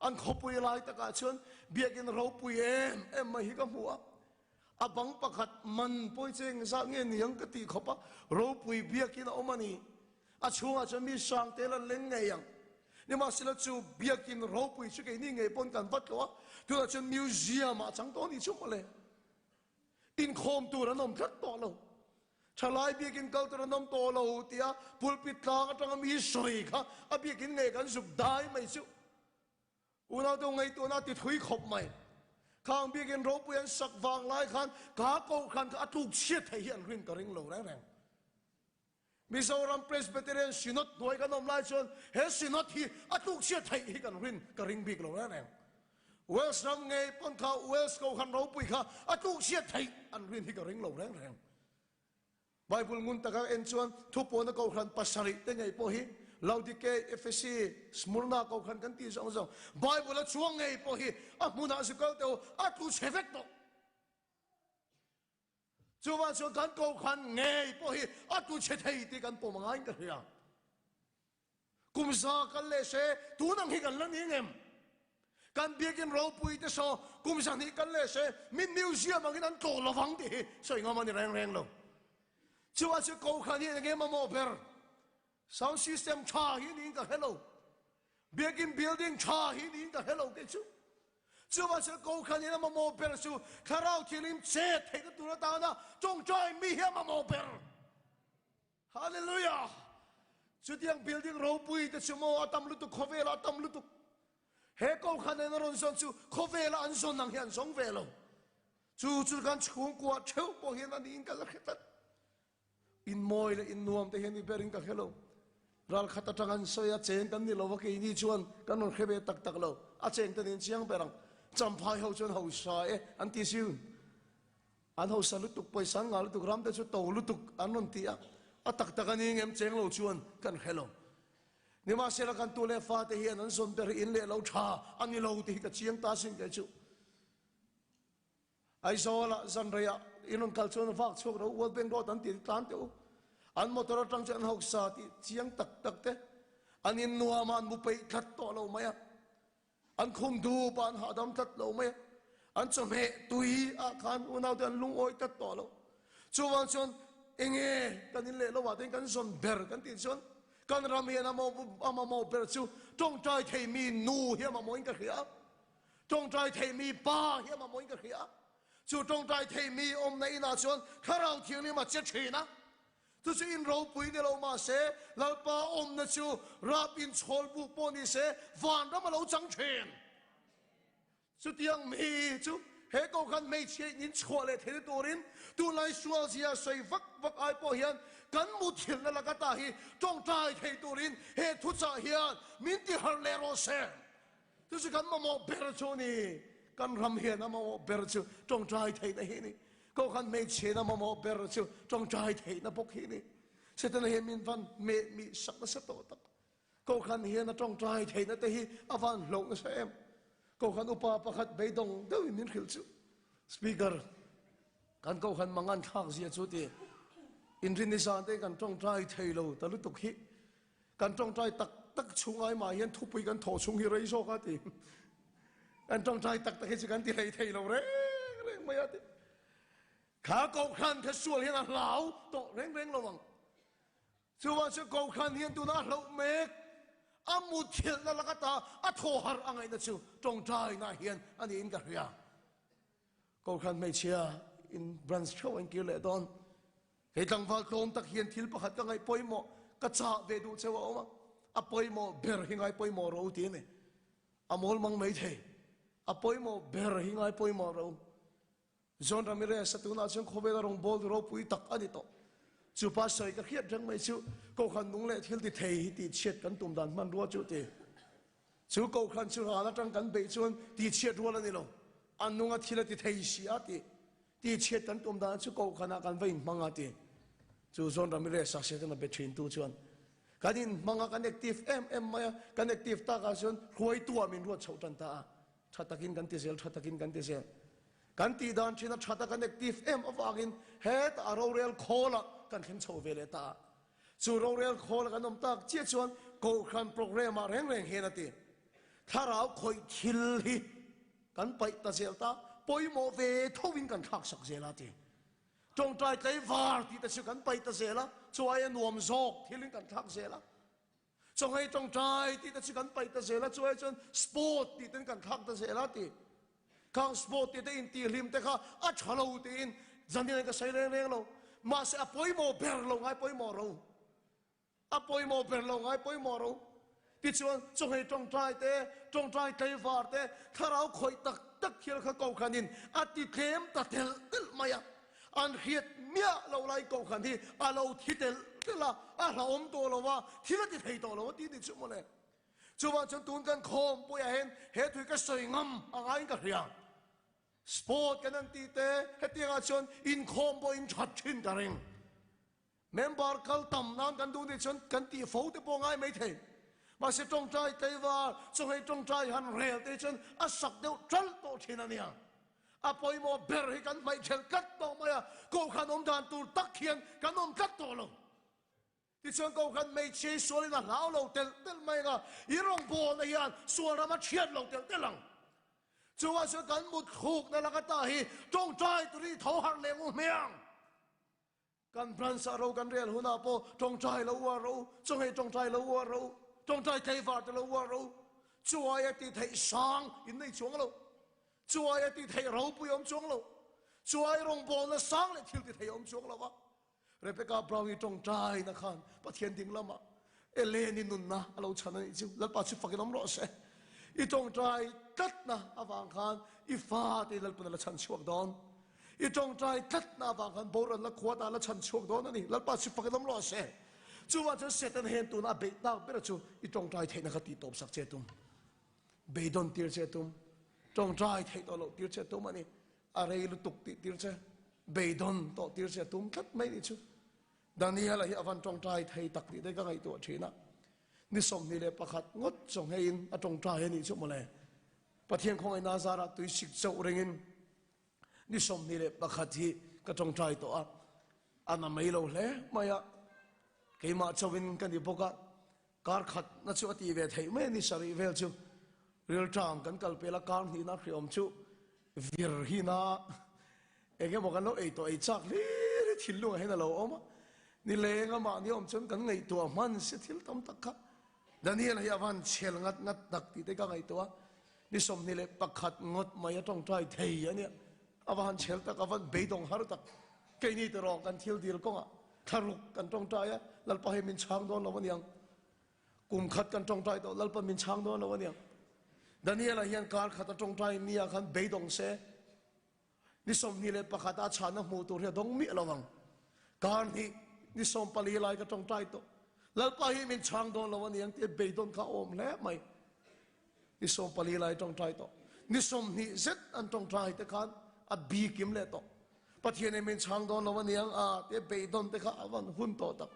an khawpui lai takah chuan biakin ropui em em mai hi ka hmu a, a bang pakhat man pawi che engzat nge niang ka tih khawp a, ropui biakin a awm a ni. A chhungah chuan mi sang tel an leng ngei ang. Nimahsela chu biakin ropui chu keini ngei pawn kan va tlawh a, tunah chuan museum ah chang tawh a ni chu mawle. Inkhawm tur an awm tlat tawh lo. Thalai biakin kal tur an awm tawh lo tia pulpit tlang atanga mi sawi kha a biakin ngei kan zuk dai mai chu. Unaute ngaihtuahna a ti thui khawp mai. Khang biakin ropui an sak vang lai khan ka kohhran kha a tluk chhiat theih hi an rin ka ring lo reng reng. Mizoram Presbyterian Synod hnuai kan awm lai chuan he Synod hi a tlukchhiat theih hi kan rin ka ring bik lo reng reng. Wales ram ngei pawn kha Wales Kohhran ropui kha a tlukchhiat theih an rin hi ka ring lo reng reng. Bible ngun taka en chuan thupuana Kohhran pasarih te ngei pawh hi Laodike, Ephesi, Smurna Kohhran kan tih zawng zawng Bible a chuang ngei pawh hi a hmunah zu kal teh u a tlu chhe vek tawh. Chuvang chuan kan kohhran ngei pawh hi a tu chhe thei tih kan pawm angaiin ka hria. Kum za kal leh se tun ang hi kan la ni ngem? Kan biakin ropui te saw kum zahnih kal leh se min museum angin an tlawh lovang tih hi sawi ngam a ni reng reng lo. Chuvang chuan kohhran hi eng nge mamawh ber? Sound system tha hi niin ka hre lo. Biakin building tha hi niin ka hre lo kei chu. Chuvang chuan Kohhran in a mamawh ber chu Thlarau Thianghlim chet theihna tur atana tawngtai mi hi a mamawh ber. Hallelujah! Chutiang building ropui te chu maw a tam lutuk, khawvelah a tam lutuk. He Kohhran in a rawn zawn chu khawvelah an zawn ang hi an zawng ve lo. Chu chu kan chhungkua theuh pawh hian a niin ka la hre tlat. In mawi leh in nuam te hian i berin ka hre lo. Ral khat atang an sawi a, cheng kan ni lo va, keini chuan kan rawn hre ve tak tak lo. A cheng te nen chiang ber ang. Champhai ho chuan hausa e an ti siun. An hausa lutuk, pawisa an ngah lutuk, ram te chu to lutuk an rawn ti a. A tak tak a ni ngem cheng lo chuan kan hre lo. Nimahsela kan tu leh fa te hian an zawn ber hi in leh lo tha a ni lo tih hi ka chiang ta sin kei chu. Aizawlah zanreiah in rawn kal chuan vak chhuak ro World Bank Road an tih tlan teh u. An motor atang chuan an hausa tih chiang tak tak te an in nuam a an mu peih tlat tawh lo mai a. An khum dup a an hahdam tlat lo mai a. An chawhmeh tui ah khan unau te an lungawi tlat tawh lo. Chuvang chuan enge kan in leh lo ah te kan zawn ber kan tih chuan kan ram hian a mamawh ber chu tawngtai thei mi nu hi a mamawhin ka hria a. Tawngtai theimi pa hi a mamawhin ka hria. Chu tawngtai theimi awmna inah chuan Thlarau Thianghlim a che thin a. Chu chu in ropui ni lo mah se, Lalpa awmna chu rap in chhawl buk pawh ni se, vanram a lo chang thin. Chutiang mi chu he kohhran hmeichhia in inchhuah leh theihna turin tunlai sual zia sawi vak vak ai pawh hian kan muthilhna laka ta hi tawngtai thei turin he thuchah hian min tiharh leh rawh se. Chu chu kan mamawh ber chu a ni. Kan ram hian a mamawh ber chu tawngtai theihna hi a ni. Kohhran hmeichhia in a mamawh ber chu tawngtai theihna bawk hi a ni. Setana hian min van meh mih sak nasa tawh tak. Kohhran hian a tawngtai theihna te hi a van hloh nasa em. Kohhran upa pakhat beidawng deuhin min hrilh chu. Speaker, kan kohhran mangan thlak zia chu ti. Inrinni zan te kan tawngtai thei lo ta lutuk hi. Kan tawngtai tak tak chhung ai mah hian thupui kan thawh chhung hi rei zawk a ti. Kan tawngtai tak tak hi chu kan ti hlei thei lo reng reng mai a ti. Kha kohhran kha sual hian a hlau tawh reng reng lo ang. Chuvang chuan Kohhran hian tuna a hloh mek, a mutthilhna laka ta a thaw harh a ngaihna chu tawngtaina hian a niin ka hria. Kohhran hmeichhia in branch theuh a inkir leh dawn. Hei tlangval tlawm tak hian thil pakhat ka ngaih pawimawh, ka chah ve duh cheu a awm a, a pawimawh ber hi ngai pawimawh ro ti a ni. A mawl mang mai thei. A pawimawh ber hi ngai pawimawh ro. John Ramirez-a tunah chuan khawvela rawngbâwl ropui tak a ni tawh. Chu pa sawi ka hriat reng mai chu Kohhran nung leh thil ti thei hi tihchhiat kan tum dan hmanrua chu ti. Chu Kohhran chu ral atang kan beih chuan tihchhiat rual a ni lo. A nunga thil a ti thei si a ti. Tihchhiat kan tum dan chu Kohhranah kan va inhmang a ti. Chu John Ramirez-a Setana be thintu chuan kan inhmang a, kan active em em mai a, kan active takah chuan hruaitu-ah min ruat chhoh tan ta a. Tha takin kan ti zel, tha takin kan ti zel. Kan tih dan thin a that a, kan active em avangin hetah a rorel khawlah kan thleng chho ve leh ta a. Chu rorel khawla kan awm tak chiah chuan Kohhran program ah reng reng hian a ti. Thlarau khawih thil hi kan paih ta zel ta, pawimawh ve tho in kan thlak sak zel a ti. Tawngtai tlaivar tih te chu kan paih ta zel a, chu aia nuam zawk thil in kan thlak zel a. Chawnghei tawngtai tih te chu kan paih ta zel a, chuai chuan sport tih ten kan thlak ta zel a ti. Khang sport tih te intihhlim te kha a tha lo tiin zanin ka sawi reng reng lo. Mahse a pawimawh ber lo ngai pawimawh ro. A pawimawh ber lo ngai pawimawh ro. Tichuan chawnghei tawngtai te, tawngtai tlaivar te, thlarau khawih tak tak thil kha kokhanin a ti tlem ta telh telh mai a. An hriat miah lo lai kohhran hi a lo thi telh telh a, a hlauhawm tawh lo a, thil a ti thei tawh lo a ti ni chu mawle. Chuvang chuan tun kan khawmpuiah hian he thui ka sawi ngam a ngaiin ka hria. Sport kan han tih te hetiangah chuan inkhawm pawh in that thin ka ring. Member kal tam nan kan duh nih chuan kan tih fo te pawh ngai mai thei. Mahse tawngtai tlaivar chawhmeh tawngtai han rel te chuan a sak deuh ṭalh tawh thin a nia. A pawimawh ber hi kan hmaih ṭhelh tlat tawh mai a, Kohhran awm dan tur tak hian kan awm tlat tawh lo. Tichuan Kohhran hmeichhia hi sualin a hlau lo telh telh mai ang a, i rawngbawlna hian sual ram a ṭhiat lo telh telh ang. Chuvang chuan kan mutthlukna laka ta hi tawngtai turin i tho harh leh ngu hmiang. Kan branch ah ro kan rel hunah pawh tawngtai lo uar ro, chawhmeh tawngtai lo uar ro, tawngtai tlaivar te lo uar ro. Chuai a tih theih sang in nei chuang lo. Chuai a tih theih ropui awm chuang lo. Chuai rawngbawlna sang leh thil ti thei awm chuang lo va. Rebecca Brown i tawngtai na khan Pathian ding lamah Ellen i nunna a lo chhan a nih chu. Lalpa chu fakin awm rawh se. I tawngtai tlatna avang khan i fate Lalpan a la chhan chhuak dawn. I tawngtai tlatna avang khan boral la khua ta la chhan chhuak dawn a ni. Lalpa chu fakin awm rawh se. Chuvang chuan Satan hian tuna a beih tak ber chu i tawngtai theihna kha tih tawp sak che tum. Beidawn tir che tum. Tawngtai theih tawh loh tir che tum a ni. A rei lutuk tih tir che. Beidawn tawh tir che tum tlat mai ni chu. Daniela hi a van tawngtai thei tak tih te ka ngaihtuah thin a. Ni 21 ngawt chawngheiin a tawngtai a nih chu mawle. Pathian khawngaihna zarah tuisik chauh ringin Ni 21 hi ka tawngtai tawh a, a na mai lo hle mai a, keimah chauhin ka ni bawk a, kar khat na chu a tih ve theih mai a ni sarih vel chu rilṭam kan kal pel a, kar hnihna hriawm chu vir hi na eng emaw kan lo ei tawh ei chak hlir hi thinlungah hian a lo awm a, nileng amah ni awm chuan kan ngaihtuah hman si thil tam tak kha Daniel hi a van chhel ngat ngat tak tih te ka ngaihtuah a. Ni 21 ngawt mai a tawngtai thei a nia. A va han chhel tak, a van beidawng har tak. Keini te rawng kan thil dil kawngah. Thlaruk kan tawngtai a, Lalpa hei min chhang dawn lo aniang. Kum khat kan tawngtai tawh, Lalpa min chhang dawn lo aniang. Daniel-a hian kar khat a tawngtai nia khan beidawng se, ni 21 a chhana hmuh tur hi a dawng miah lo ang. Kar hnih, ni 14 lai ka tawngtai tawh, Lalpa hi min chhang dawn lo aniang tih beidawn kha a awm hle mai. Ni 14 lai tawngtai tawh, ni 20 zet an tawngtai te khan a bi kim leh tawh. Pathian in min chhang dawn lo aniang a tih beidawn te kha a van hun tawh tak.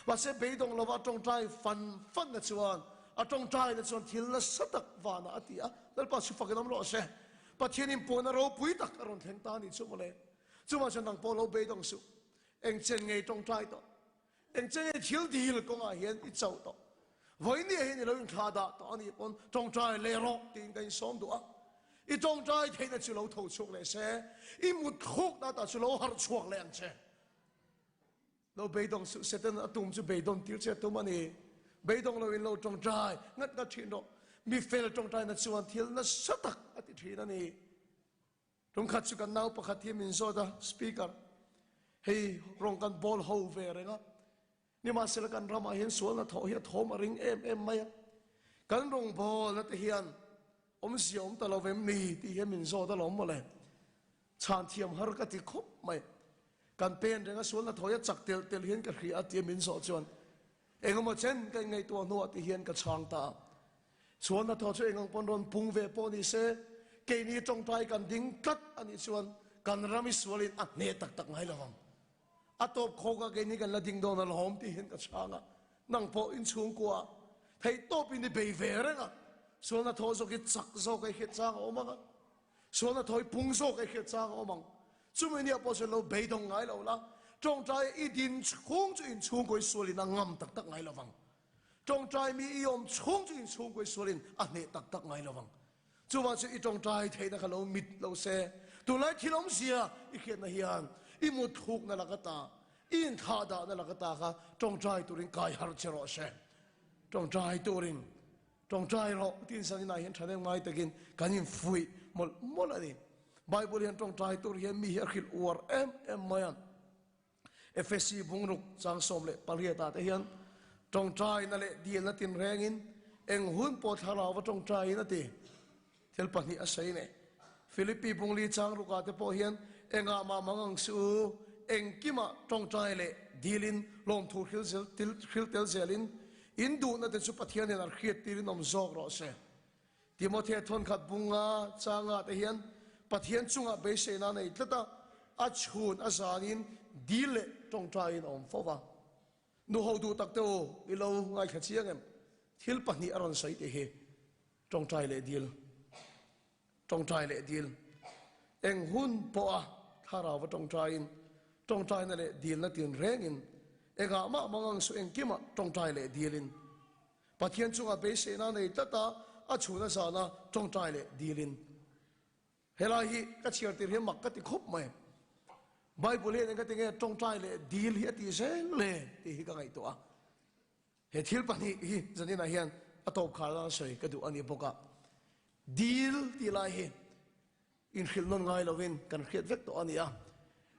Mahse beidawng lova tawngtai fan fan na chuan a tawngtai na chuan thil nasa tak vanah a ti a, Lalpa chu fakin awm rawh se. Pathian in puan a ropui tak a rawn thleng ta a nih chu mawle. Chuvang chuan nang pawh lo beidawng suh. Eng chen ngei tawngtai tawh. Eng che nge thil dil kawngah hian i chauh tawh? Vawinia hian i lo inthla dah tawh a nih pawn tawngtai leh rawh tiin ka insawm duh a. I tawngtai theihna chu lo tho chhuak leh se, i mut thlukna tah chu lo harh chhuak leh ang che. Lo beidawng suh, Satan a tum chu beidawn tir che a tum a ni. Beidawng loin lo tawngtai ngat ngat thin rawh. Mi fel tawngtaina chuan thil nasa tak a ti thin a ni. Tumkhat chu kan nau pakhat hi min zawt a, Speaker, hei rawng kan bawl ho ve reng a, nimahsela kan ramah hian sualna thawh hi a thawm a ring em em mai a, kan rawng bawlna te hian awmzia awm ta lo vem ni tih hian min zawt alawm mawle. Chhan thiam har ka ti khawp mai. Kan pen reng a sualna thawh hi a chak telh telh hian ka hria a tia min zawh chuan engemaw chen ka inngaihtuah hnuah ti hian ka chhang ta a. Chuan a thaw chu eng ang pawn rawn pung ve pawh ni se, keini tawngtai kan ding tlat a nih chuan kan ram i sualin a hneh tak tak ngai lo ang. A tawp khawkah keini kan la ding dawn alawm tih hian ka chhang a, nang pawh inchhungkua theih tawpin i bei ve reng a, sualna thaw zawk i chak zawk a i hriat chang a awm ang a, sualna thaw i pung zawk a i hriat chang a awm ang. Chumi nia pawh chuan lo beidawng ngai lo la, tawngtai i din chhung chu inchhungkaw i sualin a ngam tak tak ngai lo vang. Tawngtai mi i awm chhung chu inchhungkawi sualin a hneh tak tak ngai lovang. Chuvang chu i tawngtai theihna kha lo mit lo se. Tunlai thil awmzia i hriatna hian i mut thlukna laka ta, i inthlahdahna laka ta kha tawngtai turin kai har che rawh se. Tawngtai turin tawngtai rawh tiin Sanina hian thahnem ngai takin kan infuih mawlh mawlh a ni. Bible hian tawngtai tur hian mi hi a hrilh uar em em mai a. Efesi bungruk chang 18 ah te hian tawngtaina leh dilna tinrengin eng hun pawh thlarau a tawngtaiin a ti. Thil pahnih a sawi nei. Philippi bungli chang rukah te pawh hian engah mah mang ang suh u, engkimah tawngtai leh dilin lawmthu hril tel zelin in duhna te chu Pathian hian a hriattirin awm zawk rawh se. Timothea thawnkhat bunga changa te hian Pathian chungah beiseina a nei tlat a, a chhun a zanin dil leh tawngtaiin a awm fo va. Nu ho duh tak te u, i lo ngaithla chiang em? Thil pahnih a rawn sawi tih hi, tawngtai leh dil, tawngtai leh dil. Eng hun pawha thlarau va tawngtaiin, tawngtaina leh dilna tinrengin, engah mah mangang suh engkimah tawngtai leh dilin, Pathian chungah beiseina nei tlat a, a chhun a zana tawngtai leh dilin. Helai hi ka chhiar tir hi mak ka ti khawp mai. Bible hian engati nge tawngtai leh dil hi a tih zel le tih hi ka ngaihtuah a. He thil pahnih hi zaninah hian a tawp khar nan sawi ka duh a ni bawk a. Dil tih lai hi Inhrilh nawn ngai lovin kan hriat vek tawh a ni a.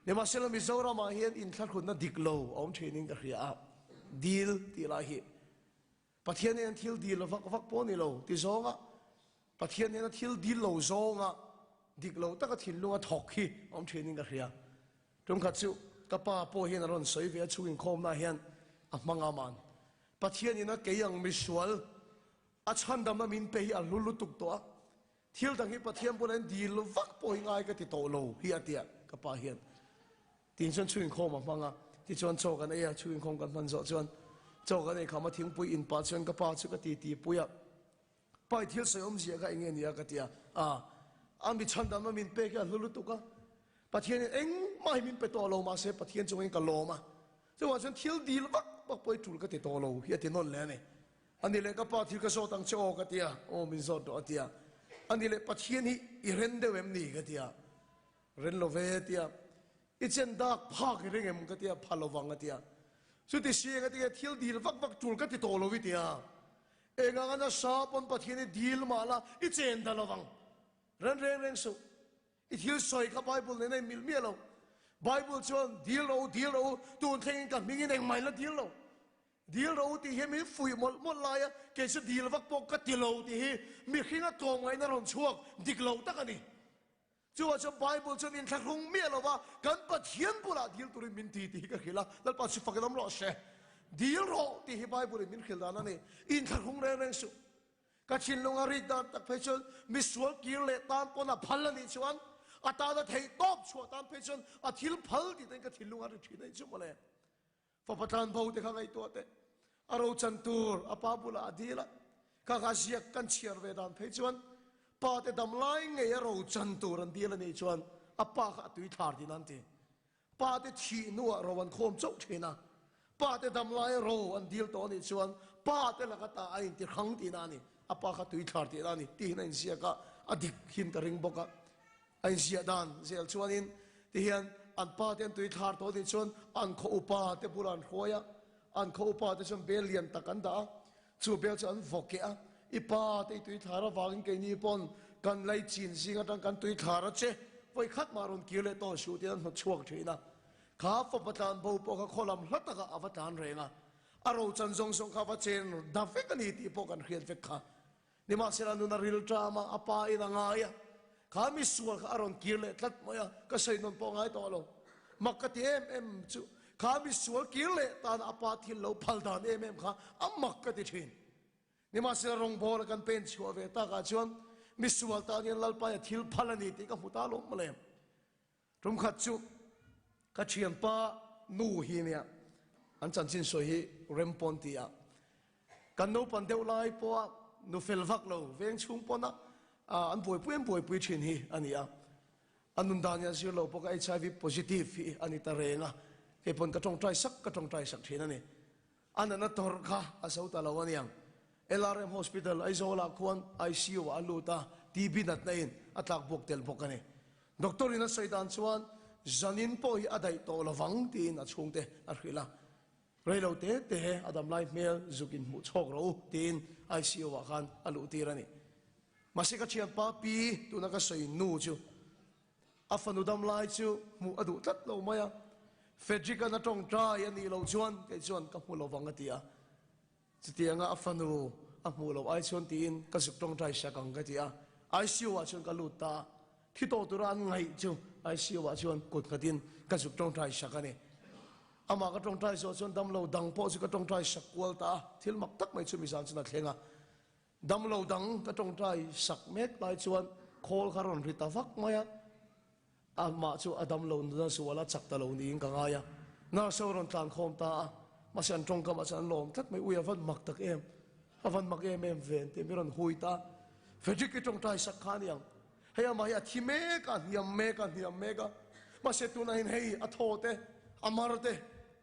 Nimahsela Mizoramah hian inthlahrunna dik lo a awm thinin ka hria a, dil tih lai hi Pathian hian thil dil vak vak pawh a ni lo ti zawnga Pathian hian a thil dil lo zawnga dik lo taka thinlunga thawk hi a awm thinin ka hria. Tumkhat chu ka pa pawh hian a rawn sawi ve a chhung inkhawmnaah hian a hmang a man. Pathian ina kei ang misual a chhandamna min pe hi a hlu lutuk tawh a, Thil dang hi Pathian bulah hian dil vak pawh hi ngai ka ti tawh lo hi a tia ka pa hian tiin chuan chhungin khawm a hmang a, tichuan chaw kan ei a, chhungin khawm kan hman zawh chuan chaw kan ei kham a thingpui in pah chuan ka pa chu ka ti ti pui a, pa i thil sawi awmzia kha enge nia ka ti a, a a mi chhandamna min pek hi a hlu lutuk a, Pathian in engmah hi min pe tawh lo mahse Pathian chungin ka lawm a, chuvang chuan thil dil vak vak pawh hi tul ka ti tawh lo hi a ti nawn leh a ni. Ani leh ka pa thil ka zawt ang che aw ka ti a, aw min zawt rawh a ti a. Ani leh Pathian hi i ren deuh em ni ka ti a, ren lo ve a ti a. I chen dak phak i ring em ka ti a, pha lo vang a ti a. Chuti si eng a ti nge thil dil vak vak tul ka ti tawh lo i ti a. Eng anga nasa pawn Pathian hi dil mah la i chen ta lo vang. Ren reng reng suh. I thil sawi kha Bible nen a inmilh miah lo. Bible chuan, Dil rawh u, dil rawh u, tun thlengin ka hmingin engmah in la dil lo. Dil rawh u tih hi min fuih mawlh mawlh lai a, kei chu dil vak pawh ka ti lo tih hi mihringa tlawmngaihna rawn chhuak dik lo tak a ni. Chuvah chuan Bible chuan inthlahrung miah lo va kan Pathian bulah dil turin min ti tih hi ka hrilh a, Lalpa chu fakin awm rawh se. Dil rawh tih hi Bible in min hrilh dan a ni. Inthlahrung reng reng suh. Ka thinlung a rit dan tak phei chuan misual kir leh tan pawn a phal a nih chuan a tana theih tawp chhuah tan phei chuan a thil phal tih te in ka thinlung a ri thin a nih chu mawle. Fapa tlan bo te kha ngaihtuah teh. A rochan tur a pa bulah a dil a, kha kha ziak kan chhiar ve dan phei chuan pa te dam lai ngei a rochan tur an dil a nih chuan a pa kha a tui thlar din an ti. Pa te thih hnuah ro an khawm chauh thin a, pa te dam laia ro an dil tawh a nih chuan pa te laka ta a inti hrang tihna a ni, a pa kha tui thlar tihna a ni tihin a inziak a, a dik hin ka ring bawk a. A inziah dan zel chuanin tihian an pa te an tui thlar tawh nih chuan an khaw upa te bulah an hruai a, an khaw upa te chuan bel lian tak an dah a, chu bel chu an vaw keh a, i pa te i tui thlar avangin keini pawn kan lei chin zing atang kan tui thlar a che, vawi khat mah rawn kir leh tawh suh tiin an hnawt chhuak thin a. Kha fapa tlan bo pawh kha khaw lam hla takah a va tlan reng a, a rochan zawng zawng kha a va chen da vek a ni tih pawh kan hriat vek kha. Nimahsela nun a ril ṭam a, a pa in a ngai a, kha misual kha a rawn kir leh tlat mai a, ka sawi nawn pawh ngai tawh lo. Mak ka ti em em chu, kha misual kir leh tana a pa thil lo phal dan em em kha a mak ka ti ṭhin. Nimahsela rawngbawla kan pen chhuah ve takah chuan misual tan hian Lalpaia thil phal a ni tih ka hmu ta lawm mawle. Tumkhat chu ka thianpa nu hi nia an chanchin sawi hi Rem pawn ti a, kan naupan deuh lai pawha nu fel vak lo veng chhung pawna an buaipui an buaipui thin hi a ni a, a nun dan hi a zir lo bawk a, HIV positive hi a ni ta reng a, kei pawn ka tawngtai sak ka tawngtai sak thin a ni. A nana tawrh kha a zo ta lo aniang. LRM Hospital Aizawlah khuan ICU ah a lut a, TB natna in a tlak buak tel bawk a ni. Doctor in a sawi dan chuan zanin pawh hi a daih tawh lovang tiin a chhungte a hrilh a. Reilo te te a damlai hmel zuk in hmuh chhawk rawh u tiin ICU ah khan a luh tir a ni. Mahse ka thianpa pi tuna ka sawi nu chu A fanu dam lai chu hmuh a duh tlat lo mai a, Frederick-a'n a tawngtai a nih loh chuan kei chuan ka hmu lo vang a ti a. Chutianga a fanu a hmuh loh ai chuan tiin ka zuk tawngtai sak ang ka ti a, ICU ah chuan ka lut ta a, thi tawh tura an ngaih chu ICU ah chuan kut nghatin ka zuk tawngtai sak a ni. Amah ka tawngtai zawh chuan damlo dang pawh chu ka tawngtai sak kual ta a, thil mak tak mai chu mizan chuan a thleng a. Damlo dang ka tawngtai sak mek lai chuan khawl kha rawn ri ta vak mai a, amah chu a damlo nuna zual a chak ta lo niin ka ngai a. Nurse ho rawn tlan khawm ta a, mahse an tawngkamah chuan an lawm tlat mai, ui a van mak tak em, a van mak em em ve an tih mi rawn hui ta a. Frederick i tawngtai sak kha a ni ang, hei amah hi a thi mek a, a hniam mek a, a hniam mek a, mahse tunah hian hei a thaw te, a mar te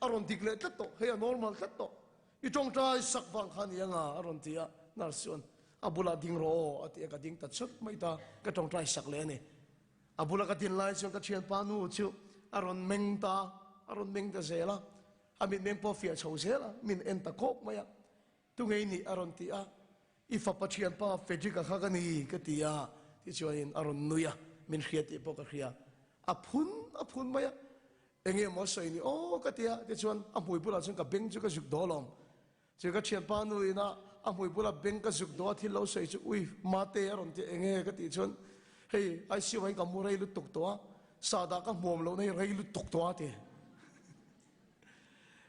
a rawn dik leh tlat tawh, hei a normal tlat tawh. I tawngtai sak vang kha ni anga a rawn ti a, nurse chuan a bulah ding rawh aw a ti a, ka ding ta chut mai ta, ka tawngtai sak leh a ni. A bula ka din lai chuan ka thianpa nu chu a rawn meng ta, a rawn meng ta zel a, a mitmeng pawh a fiah chho zel a, min en ta kawk mai a, Tungei nih a rawn ti a, I fapa thianpa Frederick-a kha ka ni ka ti a, tichuanin a rawn nui a, min hria tih pawh ka hria, a phun a phun mai a, Enge maw sawi ni aw ka ti a, tichuan a hmui bulah chuan ka beng chu ka zuk daw alawm. Chu ka thianpa nu ina a hmui bula beng ka zuk daw a thil lo sawi chu ui mate a rawn ti enge ka tih chuan hei ICU ah hian ka mu rei lutuk tawh a, sahdah ka hmuam lohna hi rei lutuk tawh a ti.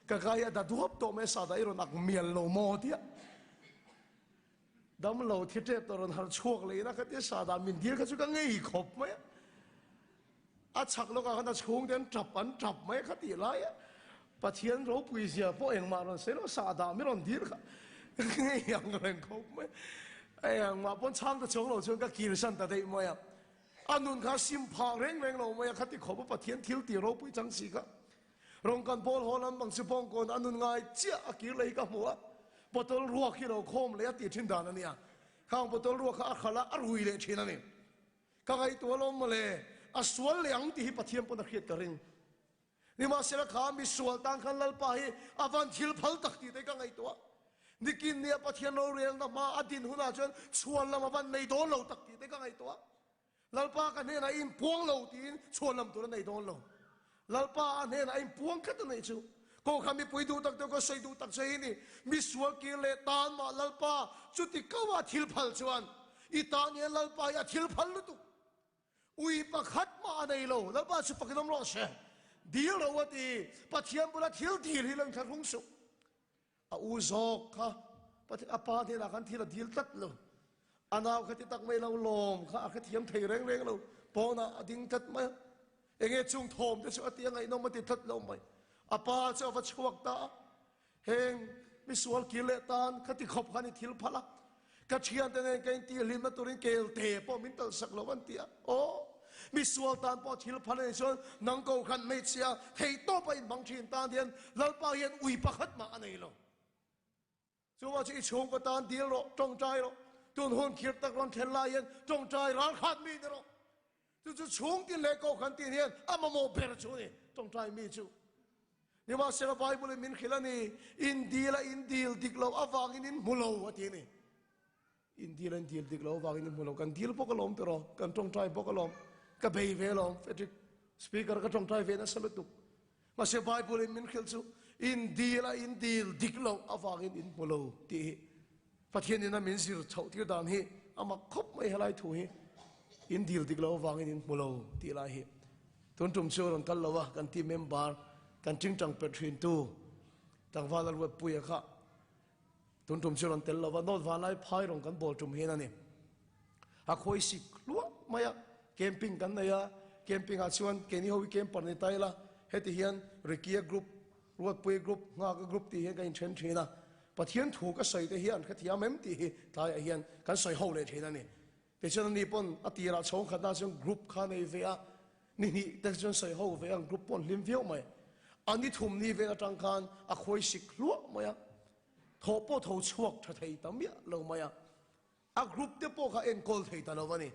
Ka kai a da duap tawh mai a sahdah i rawn ak mial lo maw tia. Damlo thi tep tawh rawn harh chhuak leh ina khatia sahdah min dil kha chu ka ngei khawp mai a. A chhak lawkah khan a chhungte an tap an tap mai a khatih lai a. Pathian ropui zia pawh engmah rawn sawi lo sahdah mi rawn dil kha ka ngei ang reng khawp mai a. Engmah pawn chhang ta chuang lo chuan ka kirsan ta daih mai a. A nun kha sim phah reng reng lo mai a khati khawp a Pathian thil tih ropui chang si kha. Rawng kan pawl haw lam bang chu bawngkawn a nun ngai chiah a kir leh hi ka hmu a, bottle ruak hi lo khawm leh a tih thin dan a nia. Khang bottle ruak kha a khalh a, a rui leh thin a ni. Ka ngaihtuah alawm mawle, a sual leh ang tih hi Pathian pawn a hriat ka ring. Nimahsela kha mi sual tan khan Lalpa hi a van thil phal tak tih te ka ngaihtuah. Nikin nia Pathian rorelna hma a din hunah chuan chhuan lam a van nei dawn lo tak tih te ka ngaihtuah. Lalpa ka hnenah i inpuang lo tiin chhuan lam tur a nei dawn lo. Lalpa a hnenah a inpuang tlat a neih chu. Kohhran mipui duh tak deuh ka sawi duh tak che hi ni. Mi sual kir leh tan mah Lalpa chuti kau a thil phal chuan i tan hian Lalpa hi a thil phal lutuk. Ui pakhat mah a nei lo. Lalpa chu fakin awm rawh se. Dil ro a ti. Pathian bula thil dil hi lo inthlahrung suh. A u zawk kha a pa hnenah khan thil a dil tlat lo. A nau kha ti tak mai lo lawm kha a hrethiam thei reng reng lo. Pawnah a ding tlat mai a. Enge chung thawm te chu a ti a ngaihnawm a ti tlat lo mai. A pa chu a va chhuak ta a. Heng misual kir leh tan kha ti khawp khan i thil phal a. Ka thiante nen ka intihhlimna turin kelte pawh min talhsak lo an ti a. Aw, misual tan pawh thil phal a nih chuan nang ko khan hmeichhia theihtawpa inhmang thin tan hian Lalpa hian ui pakhat mah a nei lo. Chuvang chu i chhungkaw tan dil rawh, tawngtai rawh. Tun hun khir tak rawn thlen lai hian tawngtai ralkhat mi ni rawh. Chu chu chhung tin leh kohhran tin hian a mamawh ber chu a ni, tawngtai mi chu. Nimahsela Bible in min hrilh a ni, in dil a in dil dik loh avangin in hmu lo a ti a ni. In dil a in dil dik loh avangin in hmu lo. Kan dil bawk alawm tiraw, kan tawngtai bawk alawm, ka bei ve alawm, Frederick Speaker ka tawngtai ve nasa lutuk. Mahse Bible in min hrilh chu in dil a in dil dik loh avangin in hmu lo tih hi Pathian in a min zir chhoh tir dan hi a mak khawp mai helai thu hi in dil dik loh avangin in hmu lo tih lai hi tun tum chu rawn kal lo a kan team member kan tingtang pet thin tu tlangval a Ruatpuia kha Tun tum chu rawn tel lova North Vanlai phai rawn kan bawl tum hian a ni. A khawi sik hluah mai a, camping kan nei a, camping ah chuan keini ho hi camper ni ta ila, heti hian Rikia group, Ruatpuia group, Nghaka group tih hian kan inthen thin a, Pathian thu ka sawi te hian hrethiam em tih hi tlaiah hian kan sawi ho leh thin a ni. Tichuan ani pawn a tirah chhawng khatna chuan group kha nei ve a, ni hnih te chuan sawi ho ve a, group pawh an hlim viau mai. A ni thum ni vel atang khan a khawi sik hluah mai a, thawh pawh tho chhuak tha thei ta miah lo mai a, a group te pawh kha enkawl thei ta lo a ni.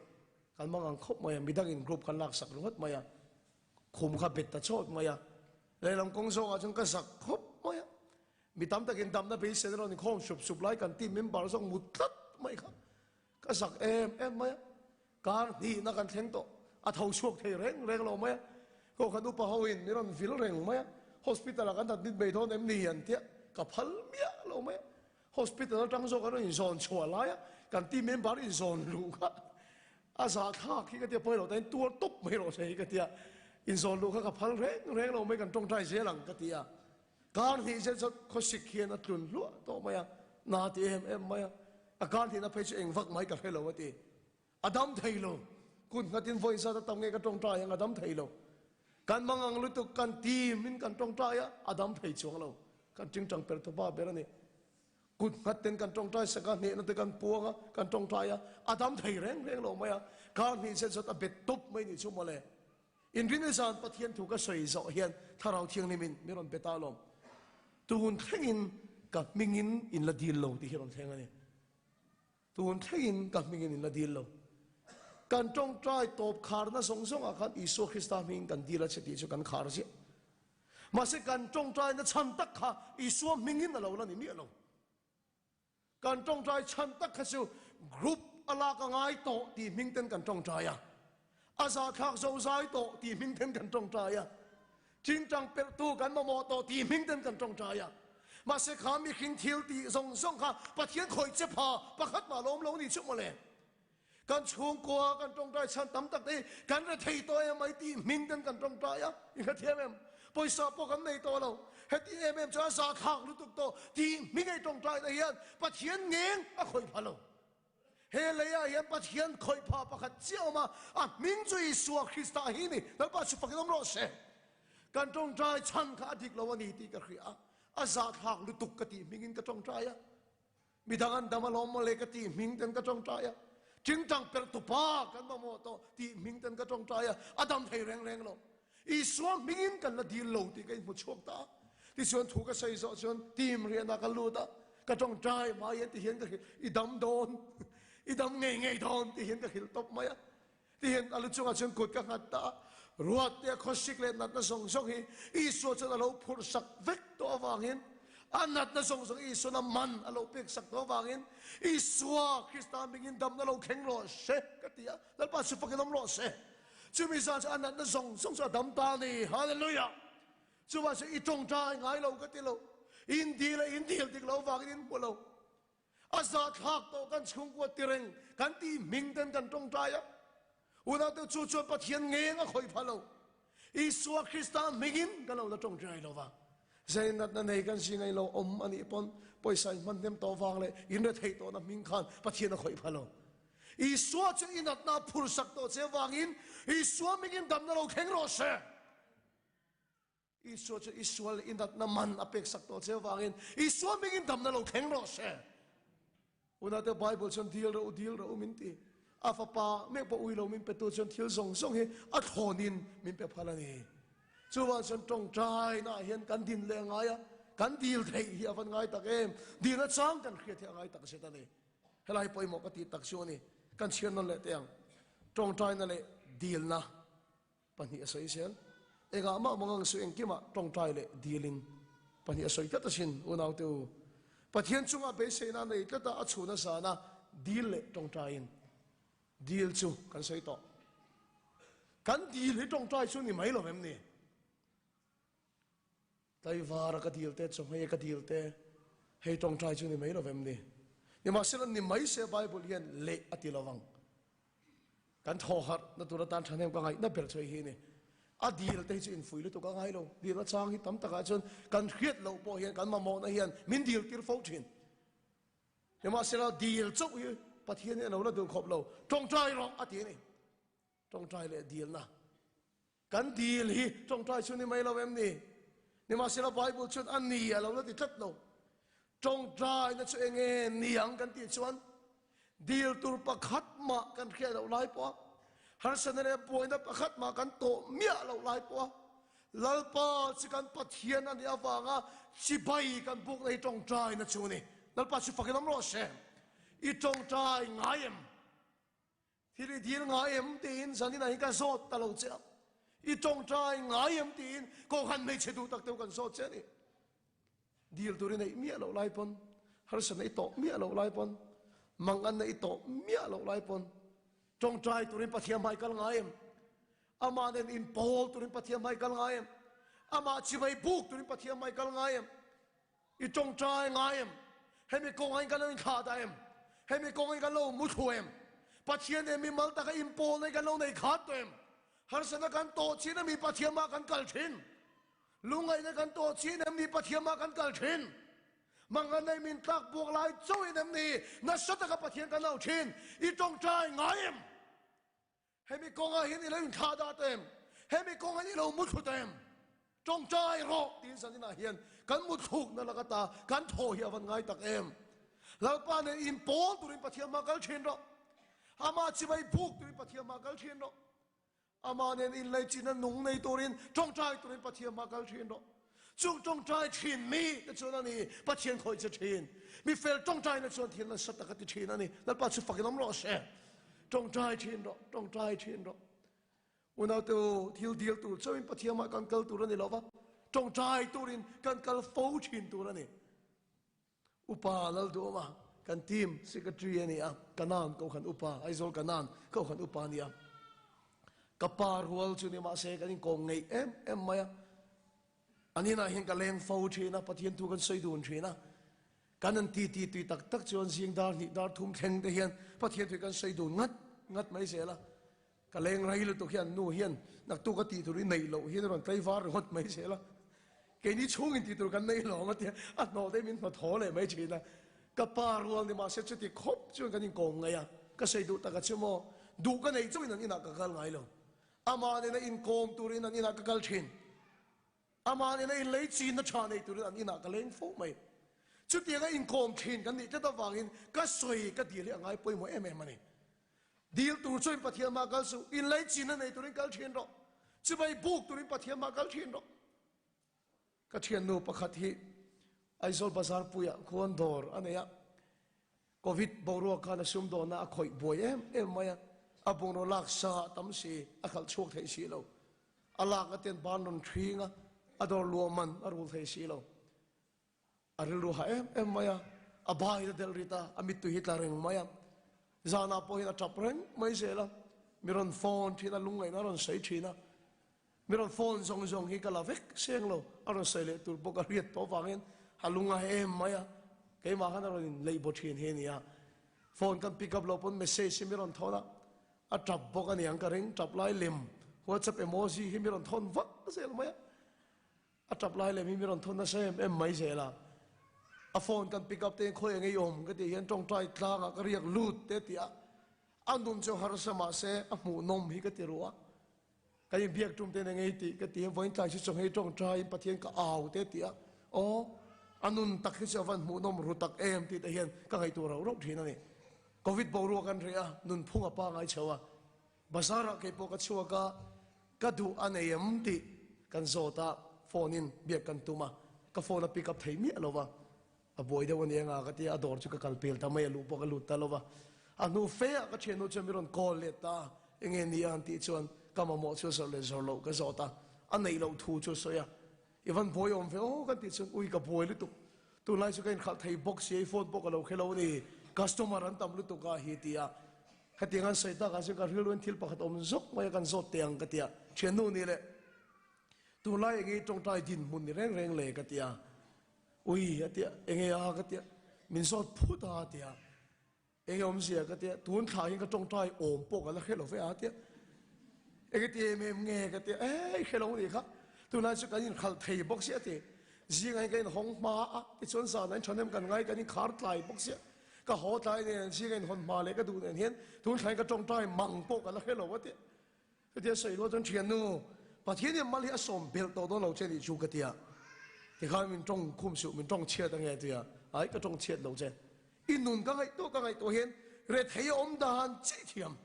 Kan mang ang khawp mai a, midangin group kha laksak ringawt mai a, khum kha bet ta chawt mai a, lehlam kawng zawngah chuan ka zak khawp mai a. Mi tam takin damna beiseina rawn inkhawm sup sup lai kan team member zawk mut tlat mai kha ka zak em em mai a, kar hnihna kan thleng tawh, a tho chhuak thei reng reng lo mai a, Kohhran upa ho in min rawn vil reng mai a, hospital ah kan admit mai dawn em ni an tia, ka phal miah lo mai a, hospital atang zawk an rawn inzawn chhuah lai a, kan team member inzawn luh kha a zahthlak hi ka tia pawi lo tain tuar tawp mai rawh se hi ka tia, inzawn luh kha ka phal reng reng lo mai kan tawngtai zel ang ka ti a. Kar hnih zet zawt khawsik hian a tlun hluah tawh mai a, na ti em em mai a, a kar hnihna phei chu eng vak mai ka hre lo a ti. A dam thei lo, kut nghatin vawi zat a tam nge ka tawngtai ang a dam thei lo. Kan mangang lutuk kan tim in kan tawngtai a, a dam thei chuang lo. Kan tingtang per thupa ber a ni. Kut nghat ten kan tawngtai sak a, hnehna te kan puang a, kan tawngtai a, a dam thei reng reng lo mai a, kar hnih zet zawt a bet tawp mai nih chu mawle. Inrinni zan Pathian thu ka sawi zawh hian Thlarau Thianghlimin min rawn pe ta alawm. Tun thlengin ka hmingin in la dil lo tih hi rawn thleng a ni. Tun thlengin ka hmingin in la dil lo. Kan tawngtai tawp kharna zawng zawngah khan Isua Krista hmingin kan dil a che tih chu kan khar ziah. Mahse kan tawngtaina chhan tak kha Isua hmingin a lo la ni miah lo. Kan tawngtai chhan tak kha chu group a lak a ngai tawh tih hming ten kan tawngtai a, a zahthlak zo zai tawh tih hming ten kan tawngtai a, tingtang pelhtu kan mamawh tawh tih hming ten kan tawngtai a. Mahse kha mihring thil tih zawng zawng kha Pathian khawih che pha pakhat mah lawm lo ni chu mawle. Kan chhungkua kan tawngtai chhan tam tak te hi kan rethei tawh em mai tih hming ten kan tawngtai a, i hrethiam em? Pawisa pawh kan nei tawh lo, heti em em chuan a zahthlak lutuk tawh tih hming ei tawngtai na hian Pathian ngeng a khawih pha lo. He leiah hian Pathian khawih pha pakhat chiah awm a, a hming chu Isua Krista hi ni, Lalpa chu fakin awm rawh se. Kan tawngtai chhan kha a dik lo a ni tih ka hria a, a zahthlak lutuk ka tih hmingin ka tawngtai a. Midang an dam alawm mawle ka tih hming ten ka tawngtai a, tingtang perh tupa kan mamawh tawh tih hming ten ka tawngtai a, a dam thei reng reng lo. Isua hmingin kan la dil lo tih ka inhmu chhuak ta a. Tichuan thu ka sawi zawh chuan team rianah ka lut a, ka tawngtai hma hian ti hian ka hrilh, i dam dawn, i dam ngei ngei dawn ti hian ka hrilh tawp mai a. Tihian a lu chungah chuan kut ka nghat ta a, ruatte a khawsik leh natna zawng zawng hi Isua chuan a lo phurh sak vek tawh avangin, a natna zawng zawng Isuan a man a lo pek sak tawh avangin, Isua Krista hmingin damna lo thleng rawh se ka ti a, Lalpa chu fakin awm rawh se. Chumi zan chu a natna zawng zawng chu a dam ta a ni. Hallelujah! Chuvang chuan i tawngtai ngai lo ka ti lo. In dil a in dil dik lo vangin in hmu lo. A zahthlak tawh kan chhungkua ti reng kan tih hming ten kan tawngtai a. Unaute chu chuan Pathian ngeng a khawih pha lo. Isua Krista hmingin kan lo la tawngtai lo va. Zei natna nei kan si ngei lo awm a nih pawn pawisa in hman hnem tawh vang leh in retheih tawhna hming khan Pathian a khawih pha lo. Isua chu i natna a phursak tawh che vangin Isua hmingin damna lo thleng rawh se. Isua chu i sual leh i natna man a peksak tawh che avangin Isua hmingin damna lo thleng rawh se. Unate Bible chuan dil rawh u, dil rawh u min ti. A fapa meuh pawh ui lo min petu chuan thil zawng zawng hi a thlawnin min pe phal a ni. Chuvang chuan tawngtainaah hian kan din leh a ngai a, kan dil theih hi a van ngai tak em? Dilna chang kan hriat hi a ngai tak zet a ni. Helai pawimawh ka tih tak chu a ni. Kan chhiar nawn leh teh ang. Tawngtaina leh dilna. Pahnih a sawi zel. Engah mah mangang su engkimah tawngtai leh dilin pahnih a sawi tlat asin unaute u. Pathian chungah beiseina nei tlat a, a chhun a zan a, dil leh tawngtaiin dil chu kan sawi tawh. Kan dil hi tawngtai chu ni mai lo em ni? Tlaivara ka dil te, chawhmei ka dil te, hei tawngtai chu ni mai lo vem ni. Nimahsela ni mai se Bible hian leh a ti lo vang. Kan thaw harh na tur atan thahnem ka ngaihna ber chu hei hi a ni. A dil te hi chu infuih lutuk a ngai lo. Dilna chang hi tam takah chuan kan hriat loh pawh hian kan mamawhna hian min dil tir fo thin. Nimahsela dil chauh hi Pathian hi a lo la duh khawp lo. Tawngtai rawh a ti a ni. Tawngtai leh dilna. Kan dil hi tawngtai chu ni mai lo em ni? Nimahsela Bible chuan a ni a lo la ti tlat lo. Tawngtaina chu eng nge ni ang kan tih chuan dil tur pakhat mah kan hriat loh lai pawh a, harsatna leh buaina pakhat mah kan tawh miah loh lai pawh a, Lalpa chu kan Pathian a nih avanga chibai kan bukna hi tawngtaina chu a ni. Lalpa chu fakin awm rawh se. I tawngtai ngai em? Thil i dil ngai em tiin zanin ah hian ka zawt ta lo che a, i tawngtai ngai em tiin Kohhran hmeichhe duh tak deuh kan zawt che a ni. Dil tur i neih miah loh lai pawn, harsatna i tawh miah loh lai pawn, manganna i tawh miah loh lai pawn tawngtai turin Pathian hmai kal ngai em? Amah nen inpawl turin Pathian hmai kal ngai em? Amah chibai buk turin Pathian hmai kal ngai em? I tawngtai ngai em? Hemi kawngah in kan lo inthlah dah em? Hemi kawngah in kan lo mu thlu em? Pathian nen mimal taka inpawlna in kan lo nei khat tawh em? Harsatna kan tawh chin em ni Pathian mah kan kal thin? Lungngaihna kan tawh chin em ni Pathian mah kan kal thin? Manganei min tlak buak lai chauhin em ni nasa taka Pathian kan au thin? I tawngtai ngai em? Hemi kawngah hian i lo inthlah dah ta em? Hemi kawngah hian i lo muthlu ta em? Tawngtai rawh tiin zaninah hian kan muthlukna lak ata kan thaw hi a van ngai tak em? Lalpa nen inpawl turin Pathian hma kal thin rawh. Amah chibai buk turin Pathian hma kal thin rawh. Amah nen inlaichinna nung nei turin tawngtai turin Pathian hma kal thin rawh. Chung tawngtai thin mi te chuan a ni Pathian khawih che thin. Mi fel tawngtaina chuan thil nasa tak a ti thin a ni. Lalpa chu fakin awm rawh se. Tawngtai thin rawh, tawngtai thin rawh. Unaute u, thil dil tur chauhin Pathian mah kan kal tur a ni lo va, tawngtai turin kan kal fo thin tur a ni. Upa Lalduhawma kan team secretary a ni a, Kanan Kohhran Upa, Aizawl Kanan Kohhran Upa a ni a. Ka pa rual chu ni mahse kan inkawm ngeih em em mai a. An inah hian ka leng fo thin a, Pathian thu kan sawi dun thin a. Kan an ti ti tui tak tak chuan zing dar hnih dar thum thleng te hian Pathian thu kan sawi dun ngat ngat mai zel a. Ka leng rei lutuk hian nu hian naktuk a tih tur i neih loh hian a rawn tlaivar ringawt mai zel a. Keini chhungin tih tur kan nei lo ang a tia a hnawh te min hnawt haw leh mai thin a. Ka pa rual ni mahse chuti khawp chuan kan inkawm ngaih a, ka sawi duh tak a chu maw, duh ka neih chauhin an inah ka kal ngai lo. Amah nena inkawm turin an inah ka kal thin. Amah nena inlei chinna tha nei turin an inah ka leng fo mai. Chutianga inkawm thin kan nih tlat avangin ka sawi ka dil hi a ngai pawimawh em em a ni. Dil tur chuan Pathian mah kal suh, inlei chinna nei turin kal thin rawh. Chibai buk turin Pathian mah kal thin rawh. Ka thiannu pakhat hi Aizawl Bazar puiah khuan dawr a nei a, Covid boruak khan a sumdawnna a khawih buai em em mai a, a bungraw lak sa a tam si, a khalh chhuak thei si lo. A lak aten ban rawn hring a, a dawr luah man a rul thei si lo. A rilru ha em em mai a, a bai a delh rit a, a mittui hi tla reng mai a. Zanah pawh hian a tap reng mai zel a. Mi rawn phone thin a, lungngaihna a rawn sawi thin a. Mi rawn phone zawng zawng hi ka la vek seng lo, a rawn sawi leh tur pawh ka hriat tawh avangin a lungngai em mai a, keimah khan a rawn in leih baw thin hi a ni a. Phone kan pick up loh pawn message hi mi rawn thawn a, a tap bawk a niang ka ring, tap lai lem WhatsApp emoji hi mi rawn thawn vak zel mai a. A tap lai lem hi mi rawn thawn nasa em em mai zel a, a phone kan pick up te hian khawi eng ei awm ka tih hian tawngtai tlangah ka riak lut te ti a, a nun chu harsa mahse a hmuhnawm hi ka ti ruh a, kan inbiak tum ten eng ei tih ka ti hian vawiin tlai chu chawnghei tawngtaiin Pathian ka au te ti a, aw a nun tak hi chu a van hmuhnawm ru tak em tih te hian ka ngaihtuah rauh rauh thin a ni. Covid boruak an reh a, nunphung a pangai chho a. Bazar ah keipawh ka chhuak a, ka duh a nei em tih kan zawt a, phone in biak kan tum a, ka phone a pick up thei miah lo va, a buai deuh a ni anga ka ti a, a dawr chu ka kal pel ta mai a, luh pawh ka lut ta lo va, a hnu fe ah ka thiannu chuan min rawn call let ta a, enge ni a han tih chuan ka mamawh chu a zawrh leh zawrh loh ka zawt a, a neih loh thu chu a sawi a, i van buai awm ve aw kan tih chuan ui ka buai lutuk, tunlai chu ka inkhalh thei bawk si a, i phone pawh ka lo hre lo a ni, customer an tam lutuk a hi ti a. Hetiang an sawi takah chuan ka rilruin thil pakhat awm zawk mai a kan zawt teh ang ka ti a, thiannu ni leh tunlai enge i tawngtai dinhmun ni reng reng le ka ti a, ui a ti a, enge a ka ti a, min zawt phut a a ti a, enge awmzia ka ti a, tun thla hian ka tawngtai awm pawh ka la hre lo ve a a ti a, enge ti em em nge ka ti a, eh i hre lo nih kha, tunlai chu kan inkhalh thei bawk sia a ti, zingah hian ka inhawng hma a, tichuan zanah hian thahnem kan ngai kan inkhar tlai bawk sia. Ka haw tlai nen zing a inhawn hma leh ka duh nen hian tun thlai ka tawngtai mang pawh ka la hre lo a ti. Chutia sawi rual chuan thiannu, Pathian hian mal hi a sawm belh tawh dawn lo che nih chu ka ti a. Tikhan min tawng khum suh, min tawng chhiat ange a ti a. Ai ka tawng chhiat lo che. I nun ka ngaihtuah ka ngaihtuah hian rethei a awm dan chiah thiam.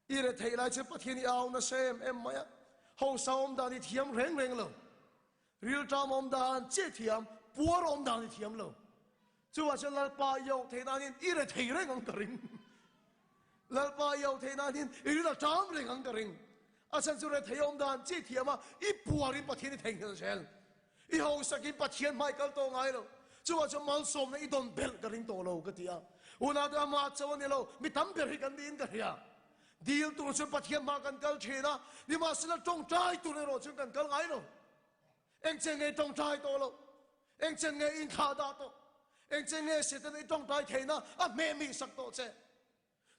I rethei lai chuan Pathian i au nasa em em mai a. Hausa awm dan i thiam reng reng lo. Rilṭam awm dan chiah thiam, puar awm dan i thiam lo. Chuvah chuan Lalpa i auh theih nanin i rethei reng ang ka ring. Lalpa i auh theih nanin i ril a ṭam reng ang ka ring. A chhan chu rethei awm dan chiah thiam a, i puarin Pathian i theihnghilh zel. I hausakin Pathian hmai kal tawh ngai lo. Chuvah chuan malsawmna i dawn belh ka ring tawh lo ka ti a. Unaute amah chauh a ni lo, mi tam ber hi kan niin ka hria. Dil tur chuan Pathian hma kan kal thin a, nimahsela tawngtai tur erawh chuan kan kal ngai lo. Eng chen nge tawngtai tawh lo? Eng chen nge inthlah dah tawh? Eng chen nge Setana i tawngtai theihna a hmehmih sak tawh che?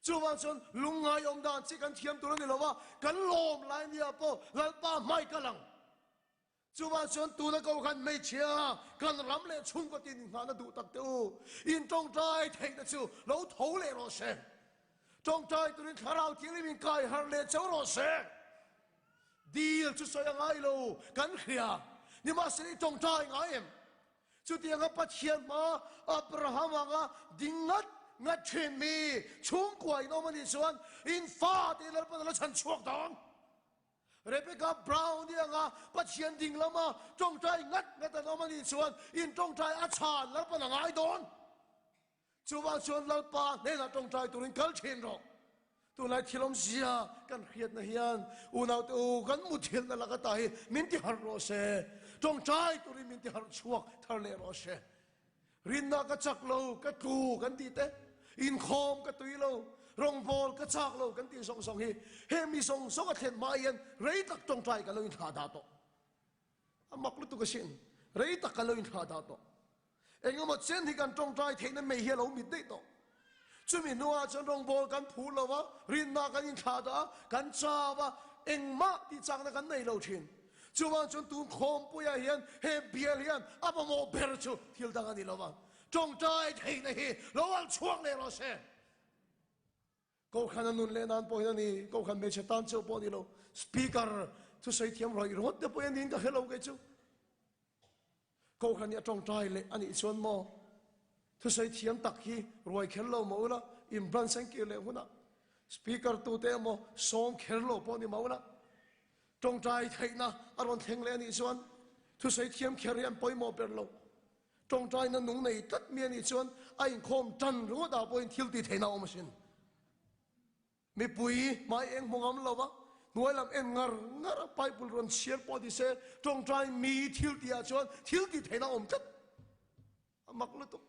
Chuvang chuan lungngai awm dan chi kan thiam tur a ni lo va, kan lawm lai nia pawh Lalpa hmai kal ang. Chuvang chuan tuna ko khan hmeichhia kan ram leh chhungkaw tin inghahna duh tak teh u, in tawngtai theihna chu lo tho leh rawh se. Tawngtai turin thlarau thianghlim in kai harh leh chauh rawh se. Dil chu sawi a ngai lo, kan hria. Nimahsela i tawngtai ngai em? Chutianga Pathian hma Abraham anga ding ngat ngat thin mi chhungkua in awm a nih chuan in fate Lalpan a la chhan chhuak dawn. Rebecca Brown i anga Pathian ding lama tawngtai ngat ngat an awm a nih chuan in tawngtai a chhan Lalpan a ngai dawn. Chuvang chuan Lalpa hnenah tawngtai turin kal thin rawh. Tunlai thil awmzia kan hriatna hian unaute u kan muthilhna lak ata hi min ti harh rawh se. Tawngtai turin min ti harh chhuak thar leh rawh se. Rinna ka chak lo, ka tlu kan tih te, inkhawm ka tui lo, rawngbâwl ka châk lo kan tih zawng zawng hi he mi zawng zawng a thlen hma hian rei tak tawngtai ka lo inthlah dah tawh. A mak lutuk asin, rei tak ka lo inthlah dah tawh. Engemaw chen hi kan tawngtai theihna mei hi a lo mit daih tawh. Chumi hnuah chuan rawngbâwl kan phur lo va, rinna kan inthlah dah a, kan chau a, engmah tih châkna kan nei lo ṭhin. Chuvang chuan tun khawmpuiah hian he bial hian a mamawh ber chu thil dang a ni lo va, tawngtai theihna hi lo alh chhuak leh rawh se. Kohhran a nun leh nan pawh hian a ni, Kohhran hmeichhe tan chauh pawh a ni lo, Speaker thusawi thiam rawih ringawt te pawh hi a niin ka hre lo kei chu. Kohhran hi a tawngtai leh a nih chuan maw thusawi thiam tak hi ruai kher lo maw ula, in branch an kir leh hunah Speaker tute emaw sawm kher lo pawh ni mah ula, tawngtai theihna a rawn thleng leh a nih chuan thusawi thiam kher hi an pawimawh ber lo. Tawngtaina nung nei tlat mi a nih chuan a inkhawm tan ringawt ah pawhin thil tih theihna a awm asin. Mipui hmai eng hmu ngam lo va, hnuai lam en ngar ngar a Bible rawn chhiar pawh ti se, tawngtai mi thil tih ah chuan thil tih theihna a awm tlat. A mak lutuk.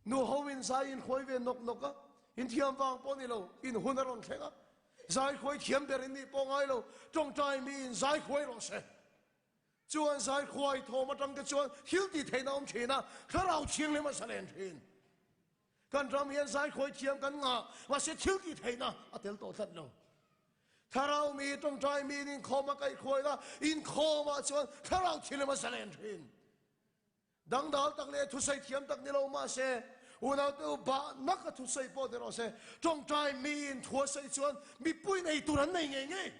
Nu ho in zai in hruai ve nawk nawk a, in thiam vang pawh ni lo, in hun a rawn thleng a. Zaikhuai thiam ber in nih pawh ngai lo, tawngtai miin zaikhuai rawh se. Chuan zaikhuai thawm atang te chuan thil tih theihna awm thin a, thlarau thianghlim a zalen thin. Kan ram hian zaikhuai thiam kan ngah, mahse thil tih theihna a tel tawh tlat lo. Thlarau mi tawngtai miin inkhawm a kaihkhuaina inkhawmah chuan thlarau thianghlim a zalen thin. Dangdal tak leh thusawi thiam tak ni lo mahse, unaute u bah nak a thusawi pawh ni rawh se, tawngtai miin thu a sawi chuan mipui nei tur an nei ngei ngei.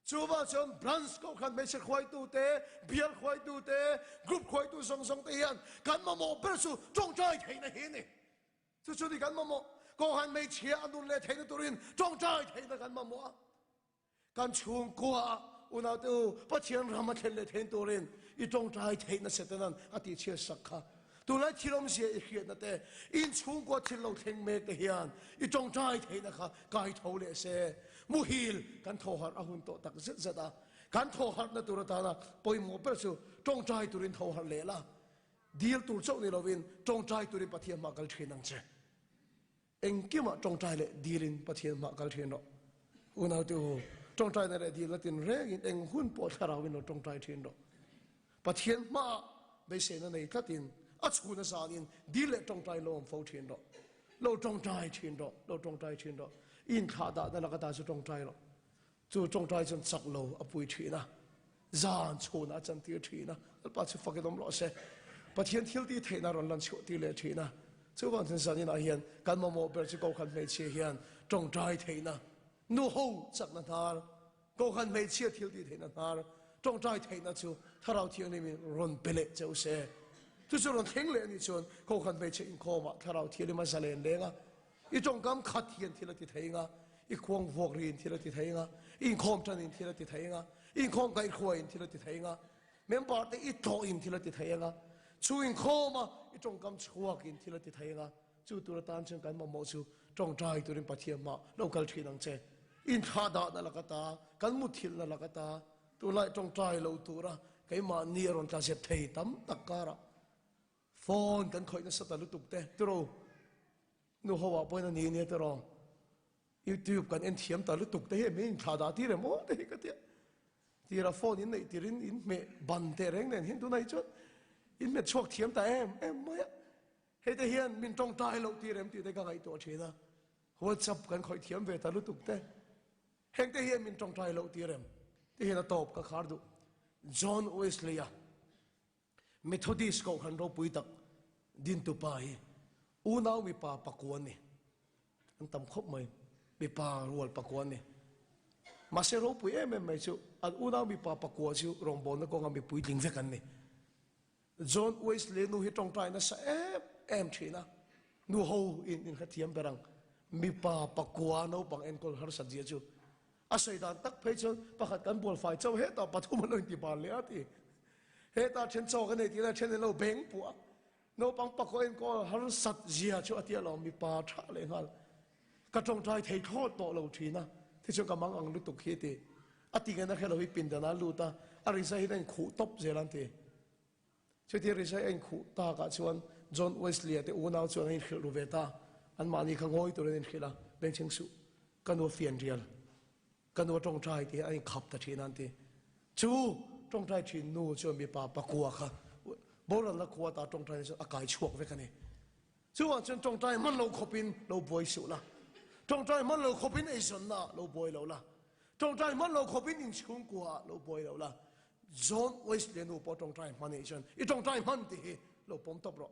Chuvang chuan branch kohhran hmeichhe hruaitute, bial hruaitute, group hruaitu zawng zawng te hian kan mamawh ber chu tawngtai theihna hi a ni. Chu chu ni kan mamawh. Kohhran hmeichhia a nun leh theihna turin tawngtai theihna kan mamawh a. Kan chhungkua ah unaute u Pathian ram a thlen leh thein turin i tawngtai theihna Setanan a tihchhiat sak kha. Tunlai thil awmzia i hriatna te, in chhungkua thil lo thleng mek te hian i tawngtai theihna kha kai tho leh se. Muhil kan thaw harh a hun tawh tak zet zet a, kan thaw harhna tur atana pawimawh ber chu tawngtai turin tho harh leh la, dil tur chauh ni lovin tawngtai turin Pathian hmah kal thin ang che. Engkimah tawngtai leh dilin Pathian hmah kal thin rawh. Unaute u, tawngtaina leh dilna tinrengin eng hun pawh thlarauin lo tawngtai thin rawh. Pathian hmaah beiseina nei tlatin a chhuna zanin dil leh tawngtai lo awm fo thin rawh. Lo tawngtai thin rawh, lo tawngtai thin rawh. I inthlahdahna laka ta chu tawngtai rawh. Chu tawngtai chuan chak lo a pui thin a, zan chhunah a chantir thin a, Lalpa chu fakin awm rawh se. Pathian thil tih theihna rawn lan chhuah tir leh thin a, chuvang chuan zaninah hian kan mamawh ber chu Kohhran hmeichhia hian tawngtai theihna, nuho chakna hnar, Kohhran hmeichhia thil tih theihna hnar, tawngtai theihna chu Thlarau Thianghlimin rawn pe leh cheu se. Chu chu rawn thleng leh a nih chuan Kohhran hmeichhe inkhawmah Thlarau Thianghlim a zalen leng a, I tawngkam khat hian thil a ti thei nga, i khuang vuak riin thil a ti thei nga, i inkhawm tanin thil a ti thei nga, i inkhawm kaihhruaiin thil a ti thei nga, member te i tlawhin thil a ti thei nga, chu inkhawma i tawngkam chhuakin thil a ti thei nga, chu tur atan chuan kan mamawh chu tawngtai turin Pathian hmah lo kal thin ang che. Inthlahdahna lak ata, kan muthilhna lak ata, tunlai tawngtai lo tura keimahni a rawn tla zep thei tam tak karah phone kan khawih nasa ta lutuk te tiraw? Nu ho ah pawhin a ni nia tiraw? YouTube kan en thiam ta lutuk te hi min inthlah dah tir em aw te hi ka tia. Tira phone in neih tirin in hmeh ban teh reng nen hian tunah hi chuan in hmet chhuak thiam ta em em mai a. Hei te hian min tawngtai loh tir em tih te ka ngaihtuah thin a. WhatsApp kan khawih thiam ve ta lutuk te. Heng te hian min tawngtai loh tir em ti hian a tawp ka khar duh. John Wesley-a Methodist kohhran ropui tak dintupa hi unau mipa pakua an ni. An tam khawp mai. Mipa rual pakua an ni. Mahse ropui em em mai chu an unau mipa pakua chu rawngbawlna kawnga mi puitling vek an ni. John Wesley nu hi tawngtai nasa em em thin a. Nu ho in inhrethiam ber ang. Mipa pakua naupang enkawl harsat zia chu A sawi dan tak phei chuan pakhat kan bual fai chauh hetah pathum an lo inti bal leh a ti. Hetah then chaw ka nei tih lai then an lo beng puah a. Naupang pakhaw enkawl harsat zia chu a ti alawm mipa tha leh nghal. Ka tawngtai thei thlawt tawh lo thin a, tichuan ka mang ang lutuk hi a ti. A ti ngen a hrelo hi pindan ah a lut a, a rizai hian a inkhuh tawp zel an ti. Chutia rizai a inkhuh takah chuan John Wesley-a te unau chuan an inhrilh ru ve ta. Anmahni kha ngawi turin an inhrilh a, Bengchheng suh, ka nu a fian rial, ka nu a tawngtai tih an inkhap ta thin a an ti. Chu tawngtai thin nu chuan mipa pakua kha boralna khua ta tawngtai chuan a kai chhuak vek a ni. Chuvang chuan tawngtai hman lo khawpin lo buai suh la, tawngtai hman lo khawpin eizawnna lo buai lo la, tawngtai hman lo khawpin inchhungkua ah lo buai lo la. John Wesley nu pawh tawngtai hman anih chuan i tawngtai hman tih hi lo pawm tawp rawh.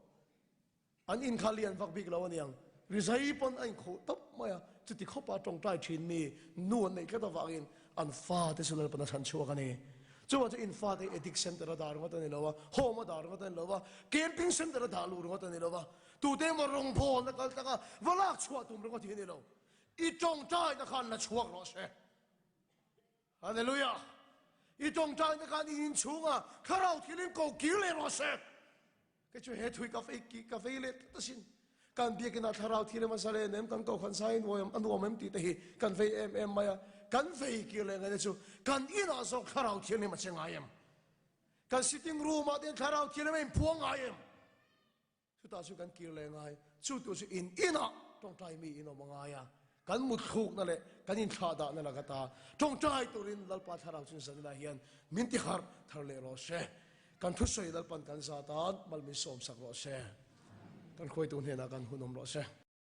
An in kha lian vak bik lo aniang, rizai pawn a inkhuh tawp mai a, chuti khawpa tawngtai thin mi nu an neih tlat avangin an fate chu Lalpan a chhan chhuak a ni. Chuvang chu in fate hi addict center a dah ringawt a ni lo a, home a dah ringawt a ni lo a, camping center a dah luh ringawt a ni lo a, tute emaw rawngbawlna kal taka va lak chhuah tum ringawt hi a ni lo. I tawngtaina khan la chhuak rawh se. Hallelujah! I tawngtaina khan i inchhunga thlarau thilin ko kir leh rawh se. Kei chu he thui ka vei ki ka vei leh tlat asin. Kan biakinah thlarau thil em a zalen em, kan kohhran zai nuam a nuam em tih te hi kan vei em em mai a. Kan vei kir leh ngaihna chu kan inah zawk thlarau thianghlim a che ngai em? Kan sitting room ah te hian thlarau thianghlim a inphuang ngai em? Chutah chu kan kir leh ngai. Chu tu chu in inah tawngtai mi in awm a ngai a. Kan mutthlukna leh kan inthlahdahna laka ta tawngtai turin Lalpa Thlarau chu zaninah hian min ti harh thar leh rawh se. Kan thusawi Lalpan kan za tan mal min sawmsak rawh se. Kan khuaitu hnenah kan hun awm rawh se.